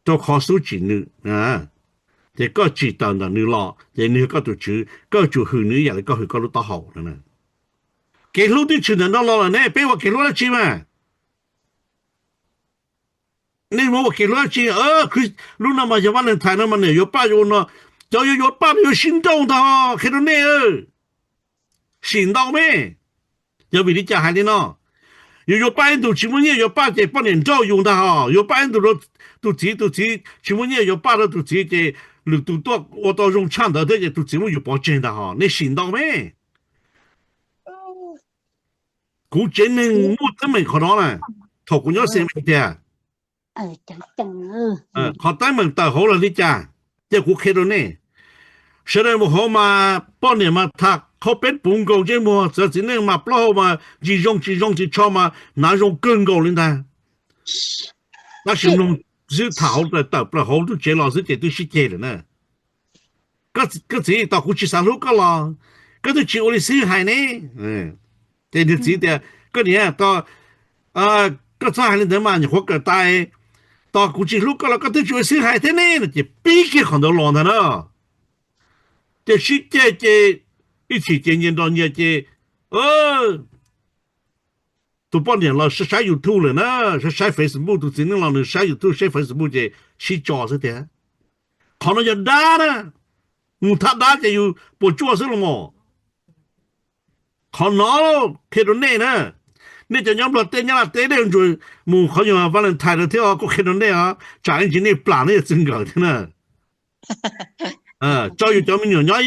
rau qhov xub tsim nws, ces koj tsim tawm ntawm nws los ces nws yog koj tus tswv, koj yuav tsum hwm nws ib yam li koj hwm koj lub taub hau. Kev hlub twb tshwm ntawm no los lawm ne, peb ua kev hlub dab tsi mas? Nej mus ua kev hlub dab tsi? Lub no mas yog Valentine no mas niam yuav paj yuav ua no, cov yuav yuav paj yuav sib nrauj ntag, qhia rau nej. Sim ntau me. Yog vim li cas hais li no? Yus yuav paj ib ntus tsis muaj nyiaj yuav paj ces poj niam nrauj yus ntag hos. Yuav paj ib ntus rau tus txiv, tus txiv tsis muaj nyiaj yuav paj rau tus txiv ces lwm tus tuaj ua tau zoo tshaj ntawd thiab ces tus txiv muab yus pov tseg ntag hos. Nej sim ntau me. Kuv tsev neeg muaj teeb meem qhov no na, thaum kuv nyob xeem tiag. Qhov teeb meem tawm hauv los li cas, cia kuv qhia rau nej. Sawv daws mus hauv mas poj niam mas tham qhov peb puv nkaus ntsej muag, txawv txiv neej mas plaub hau mas ntsis zoo tsis zoo tsis tsho mas hnav zoo kawg nkaus li ntag. Tab sis mloog xwb tham hauv tawm plaws hauv lub tsev los xwb ces twb sib ceg lawm na. Koj txiv, tos kuv tsis xav hlub koj los koj twb tsis ua li xib hwb hais ne. Ces niag txiv tias, koj niam, koj txhob hais li ntawd mas nyuam qhuav kawm tas. Tos kuv tsis hlub koj los koj twb tsis ua xib hwb hais thiab ne no ces pib kiag qhov ntawd los ntag na. Ces sib ceg ces ib chim ces nyias nrog nyias ces tus poj niam los saib YouTube lawm na, saib saib Facebook, tus txiv neej los nws saib YouTube saib Facebook ces sib tso xwb tiag. Qhov no yog dab na, mus thab dab ces yus puas tsuaj xwb los mas. Qhov no qhia rau nej na, nej cov nyob Nplog teb nyob Laj teb dej ntsuas mus qhov nyuag Valentine no thiab os, kuv qhia rau nej os, tsam ib ntsis nej plam nej yog txwj nkawm thiab na. Tso yus cov me nyuam nyob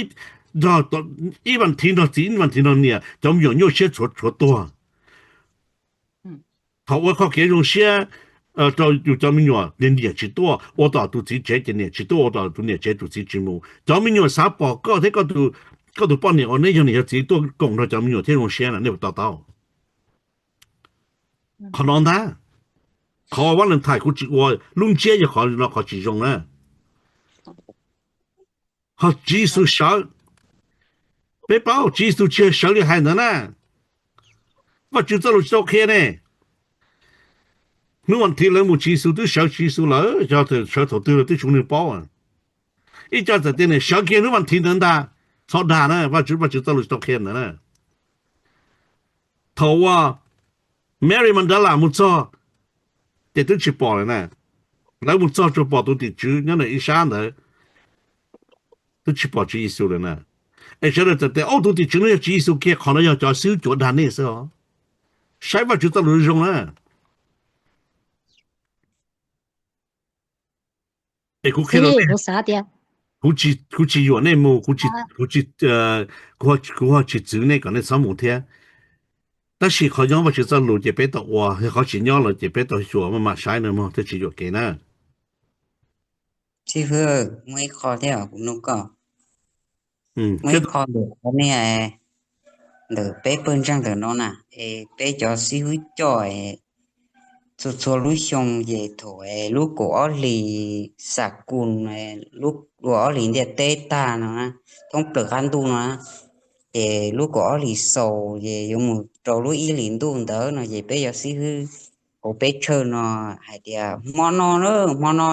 ib vas thiv nrog txiv ib vas thiv nrog niam, cov me nyuam nyuaj siab tshuav tshuav tuag. Thaum ua qhov kev zoo siab rau yus cov me nyuam, niam tsis tuaj ua tom tus txiv tsev ces niam tsis tuaj ua tom tus niam tsev, tus txiv tsis mus, cov me nyuam xav pom koj thiab koj tus poj niam uas neb yog niam yog txiv tuaj koom nrog cov me nyuam thiab zoo siab na, nej puas to taub? Qhov no ntag, qhov Valentine kuv tsis ua, lub ntsiab yog qhov no qhov tsis zoo na. Ho Tswv Yexus sawv, peb paub Tswv Yexus tsis yog sawv li hais ntawd na. Vajtswv txoj lus tsis tau qhia ne. Hnub vas thiv lawv mus Tswv Yexus twb sawv Tswv Yexus lawm, yog sawv thaum twg lawv twb tsis muaj neeg paub. Ib co txawm tias niam sawv kiag hnub vas thiv ntawd ntag, txhob dag na, Vajtswv, Vajtswv txoj lus tsis tau qhia ntawd na. Thaum uas Mary Magdalene mus txog ces twb tsis pom lawm na. Lawv mus txog tsuas pom tus tim tswv nyob ntawm ib sab ntawd, twb tsis pom Tswv Yexus lawm na. Es sawv daws txawm tias, ub, tus tim tswv no yog Tswv Yexus kiag, qhov no yog cov xib hwb cuav dag nej xwb os. Saib Vajtswv txoj lus zoo na. Es kuv qhia rau nej, kuv tsis yuam nej mus, kuv tsis, kuv ho tsis txwv nej kom nej txhob mus thiab. Tab sis qhov nyob Vajtswv txoj lus ces peb tau ua, yog qhov tsis nyob lawm ces peb tau xyuas maj mam saib na mog, thiaj tsis yuam kev na. Xib hwb, muaj ib qho thiab kuv nug koj. Muaj ib qho ntawm qhov niag ntawm peb pawg ntseeg ntawm no na, es peb cov xib hwb coj txhua txhua lub xyoo ces thaum lub kaum ob hlis xam kus, lub dua ob hlis ntiaj teb tag no, thoob plaws qab ntuj no, ces lub kaum ob hlis xaus ces yuav mus rau lub ib hlis ntuj ntawd no ces peb cov xib hwb hauv peb church no hais tias hmo no na, hmo no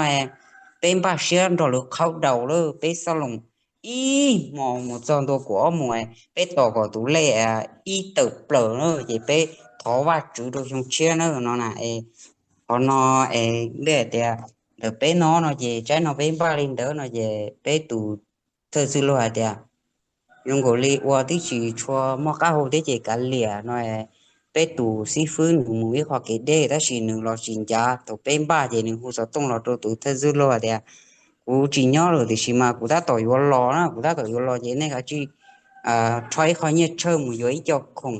peb npaj siab nrog lawv qhaub daus lawm, peb xab loos ib hmo mus txog ntua kaum ob moos, peb tos kom tus lej ib tawm plaws na ces peb thov Vajtswv rau xyoo tshiab na no na. Es qhov no es li hais tias ntawm peb no no ces tsaib no peb npaj li ntawd no ces peb tus thawj txwj laug hais tias zoo nkaus li ua twb tsis tshua muaj qab hau thiab ces kav liam no. Peb tus xib fwb nws mus ib qho kev deb tab sis nws los tsis ncav, thaum peb npaj ces nws hu xov tooj los rau tus thawj txwj laug hais tias kuv tsis nyob lawm tiam sis mas kuv tab tom yuav los na, kuv tab tom yuav los ces nej kav tsij rho ib qho nyiaj tshawj mus yuav ib co khoom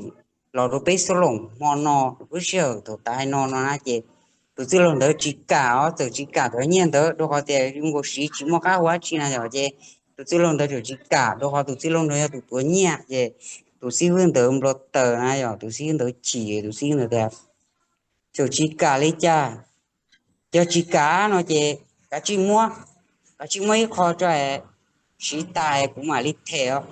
los rau peb xab loos hmo no, lub sij hawm thaum tas no no na ces tus txwj laug ntawd tsis kam os, txawm tsis kam cov nyiaj ntawd rau qhov tias zoo nkaus siv tsis muaj qab hau dab tsi na yom, ces tus txwj laug ntawd txawm tsis kam rau qhov tus txwj laug ntawd yog tus tuav nyiaj ces tus xib hwb ntawd npau taws na yom, tus xib hwb ntawd chim, tus xib hwb ntawd tias txawm tsis kam li cas, yog tsis kam no ces kav tsij muab, kav tsij muab ib qho tso, siv tas kuv mam li them os.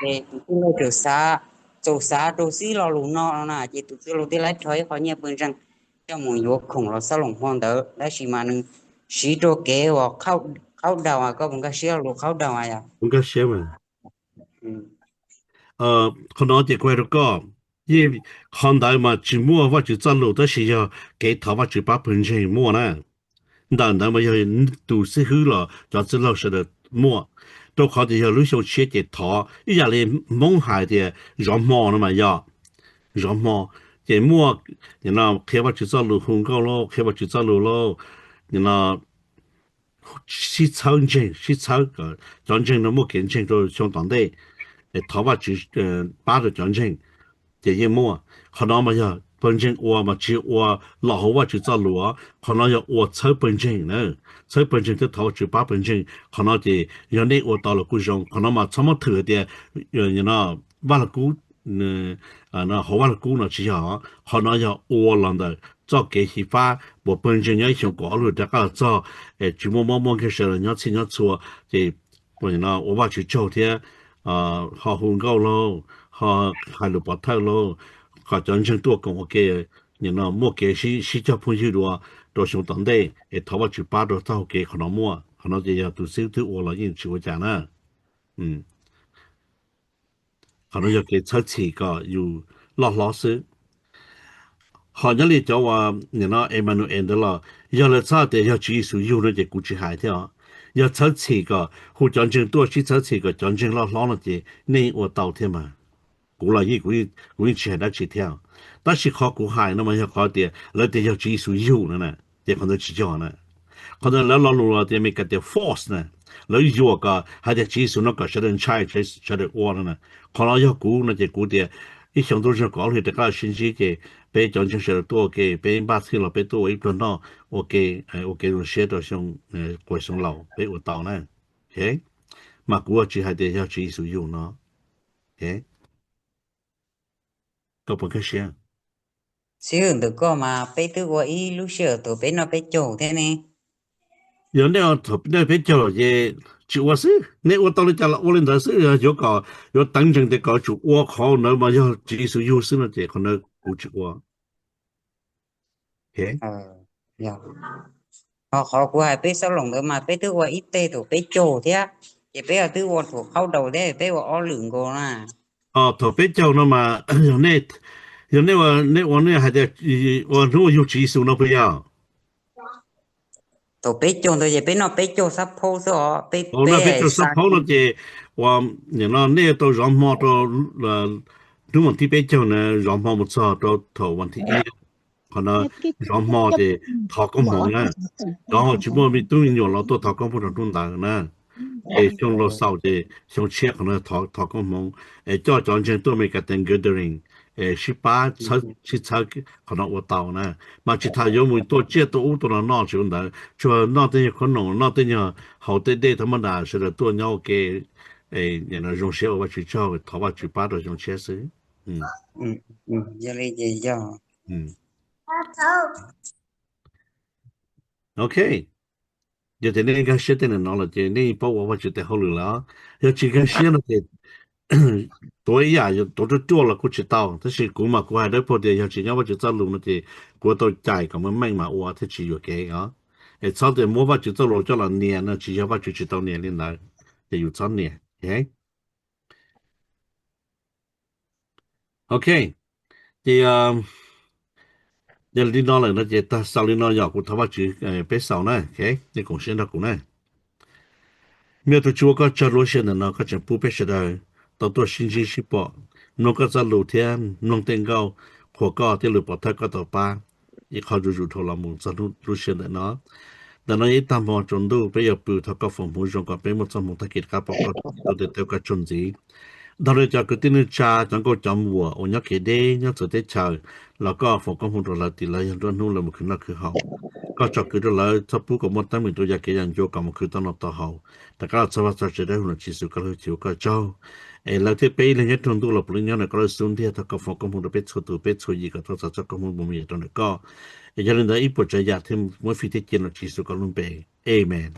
Ces tus txwj laug txawm xav, txaus xav rau xib lo lus no no na ces tus txwj laug thiaj li rho ib qho nyiaj pawg ntseeg coj mus yuav khoom los xab loos hmo ntawd tab sis mas nws siv rau kev uas qhaub daus, koj puas nkag siab lus qhaub daus yom? Nkag siab mas. Qhov no ces kuv hais rau koj, yeej qhov ntawd mas tsis muaj Vajtswv txoj lus tab sis yog kev thov Vajtswv pab pawg ntseeg muaj na. Ntawm ntawd mas yog tus xib hwb los cov txwj laug sawv daws muaj, rau qhov tias yog lub xyoo tshiab ces thov ib yam li Hmoob hais tias zov hmo no mas yog zov hmo, ces muaj qhia Vajtswv txoj lus, hu nkauj lauj, qhia Vajtswv txoj lus lauj, no sib txhawb ntseeg, sib txhawb kom cov ntseeg no muaj kev ntseeg rau xyoo tom ntej, thov Vajtswv pab rau cov ntseeg, ces yeej muaj. Qhov no mas yog pawg ntseeg ua mas tsis yog ua los hauv Vajtswv txoj lus, qhov no yog ua txhawb pawg ntseeg na, txhawb pawg ntseeg thiab thov Vajtswv pab pawg ntseeg. Qhov no ces yog nej ua tau los kuj zoo, qhov no mas txhob muab thwm hais tias Vaj Lug Kub, hauv Vaj Lug Kub no tsis yog, qhov no yog ua los ntawm txoj kev xyiv fab uas pawg ntseeg nyob ib xyoos kaum ob lub rov qab los txog, tsis muaj mob muaj nkeeg, sawv daws nyob txhij nyob txhua, ces ua Vajtswv tsaug thiab ho hu nkauj lauj, ho hais lus pov thawj lauj, kom cov ntseeg tuaj koom ua ke, nim no muaj kev sib cog phooj ywg dua rau xyoo tom ntej es thov Vajtswv pab rau txoj hau kev qhov no muaj. Qhov no ces yog tus xib hwb twb ua los yeej tsis ua cas na. Qhov no yog kev txhawb txhim kom yus loj hlob xwb. Ho nyob li cov uas nim no Emmanuel ntawd los yog lawv txhab tias yog Tswv Yexus yug no ces kuv tsis hais thiab os. Yog txhawb txhim kom hu cov ntseeg tuaj sib txhawb txhim kom cov ntseeg loj hlob no ces nej ua tau thiab mas. Kuv los yeej, kuv yeej tsis hais dab tsi thiab. Tab sis qhov kuv hais no mas yog qhov tias lawv tias yog Tswv Yexus yug no na, ces qhov ntawd tsis yog na. Qhov ntawd lawv lo lus tias Meskas tias force na, lawv yuam kom hais tias Tswv Yexus no kom sawv daws ntshai, sawv daws ua no na. Qhov no yog kuv no ces kuv tias ib xyoo ntuj zog kaum ob hlis rov qab los sib ntsib ces peb cov ntseeg sawv daws tuaj ua ke, peb npaj txhij los peb tuaj ua ib pluag noj ua ke, ua kev zoo siab rau xyoo, quas xyoo laus peb ua tau na. Mas kuv tsis hais tias yog Tswv Yexus yug no. Koj puas nkag siab? Xib hwb, ntawm koj mas peb twb ua ib lub sij hawm thaum peb noj peb caug thiab ne. Yog nej, nej peb caug ces tsis ua xwb, nej ua tau li cas los ua li ntawd xwb, yog yuav kom, yuav teev ntsees tias kom tsum ua qhov ntawd mas yog Tswv Yexus yug xwb no ces qhov ntawd kuv tsis ua. Ho qhov kuv hais peb xab loos ntawd mas peb twb ua ib teg thaum peb caug thiab, ces peb twb ua thaum qhaub daus thiab peb ua ob lwm nkaus na. Thaum peb caug no mas yog nej, yog nej ua, nej ua nej hais tias ua hnub ua yug Tswv Yexus no puas yog? Thaum peb caug ntawd ces peb noj peb caug xab phaub xwb os. Noj peb caug xab phaub no ces ua, nim no nej tau zov hmo rau hnub vas thib peb caug na, zov hmo mus txog rau thaum vas thib ib. Qhov no zov hmo ces thov koob hmoov na. Zov hmo tsis muaj me tub me nyuam los tuaj thov koob hmoov rau hnub ntawd na. Es xyoo laus xaus ces xyoo tshiab qhov no thov koob hmoov, es coj cov ntseeg tuaj Meskas tias gathering, es sib pab sib txhawb, qhov no ua tau na. Mas tsis tas yuav mus tuaj tsiaj tuaj ub tuaj no noj tsis ua ntawd, tsuas noj tej nyuag khob noom, noj tej nyuag, haus tej dej thaum mab das, sawv daws tuaj nyob ua ke, zoo siab ua Vajtswv tsaug, thov Vajtswv pab rau xyoo tshiab xwb. Yog li ces yog. Ok, yog tias nej nkag siab tej no los ces nej paub ua Vajtswv tes hauj lwm lawm. Yog tsis nkag siab no ces tuav ib yam, tuav ruaj ruaj los kuj tsis tau, tab sis kuv mas kuv hais dawb paug tias yog tsis nyob Vajtswv txoj lus no ces kuv tau cais kom meej meej mas ua thiaj tsis yuam kev os. Es txhob tias muab Vajtswv txoj lus coj los nias no, tsis yog Vajtswv tsis tau nias li ntawd, ces yus txhob nias. Ok, ces yog li no lawm no ces tag xaus li no, yog kuv thov Vajtswv peb xaus na, nej koom siab nrog kuv na. Me tus Tswv, ua koj tsaug lub sij hawm ntawm no koj tseem pub peb sawv daws tau tuaj sib ntsib sib pom, mloog koj txoj lus thiab mloog tej nkauj qhuas koj tej lus pov thawj koj tau pab ib qho zuj zus dhau los mus txog lub sij hawm ntawm no. Ntawm no yog ib tag hmo tsaus ntuj peb yuav pw, thov koj foom hmoov zoo kom peb muaj txoj hmoov tag kis rov qab pom koj, tau tes taw koj tsaug ntxiv. Dhau li cov kwv tij neej tsa, cov nkauj cov muam uas nyob kev deb nyob txawv teb chaws los koj foom koob hmoov rau lawv, tim lawv yog nruab hnub lawv mus khwv noj khwv haus. Koj tsom kwm rau lawv txhob pub kom muaj teeb meem rau yav kev yam ncua kom mus khwv tau noj tau haus, rov qab los txog vaj txog tsev dawb huv no. Tswv Yexus koj lub hwj chim ua koj tsaug. Es lawv thiab peb ib leeg nyob rooj ntuj los puav leej nyob ntawm koj lub xub ntiag, thov koj foom koob hmoov rau peb txhua tus peb txhua yim kom tau txais txoj koob hmoov mus yam rau ntawm koj. Es yog li ntawd ib puas tsav yam thiaj muab fij thiab cia rau Tswv Yexus koj lub npe. Amen.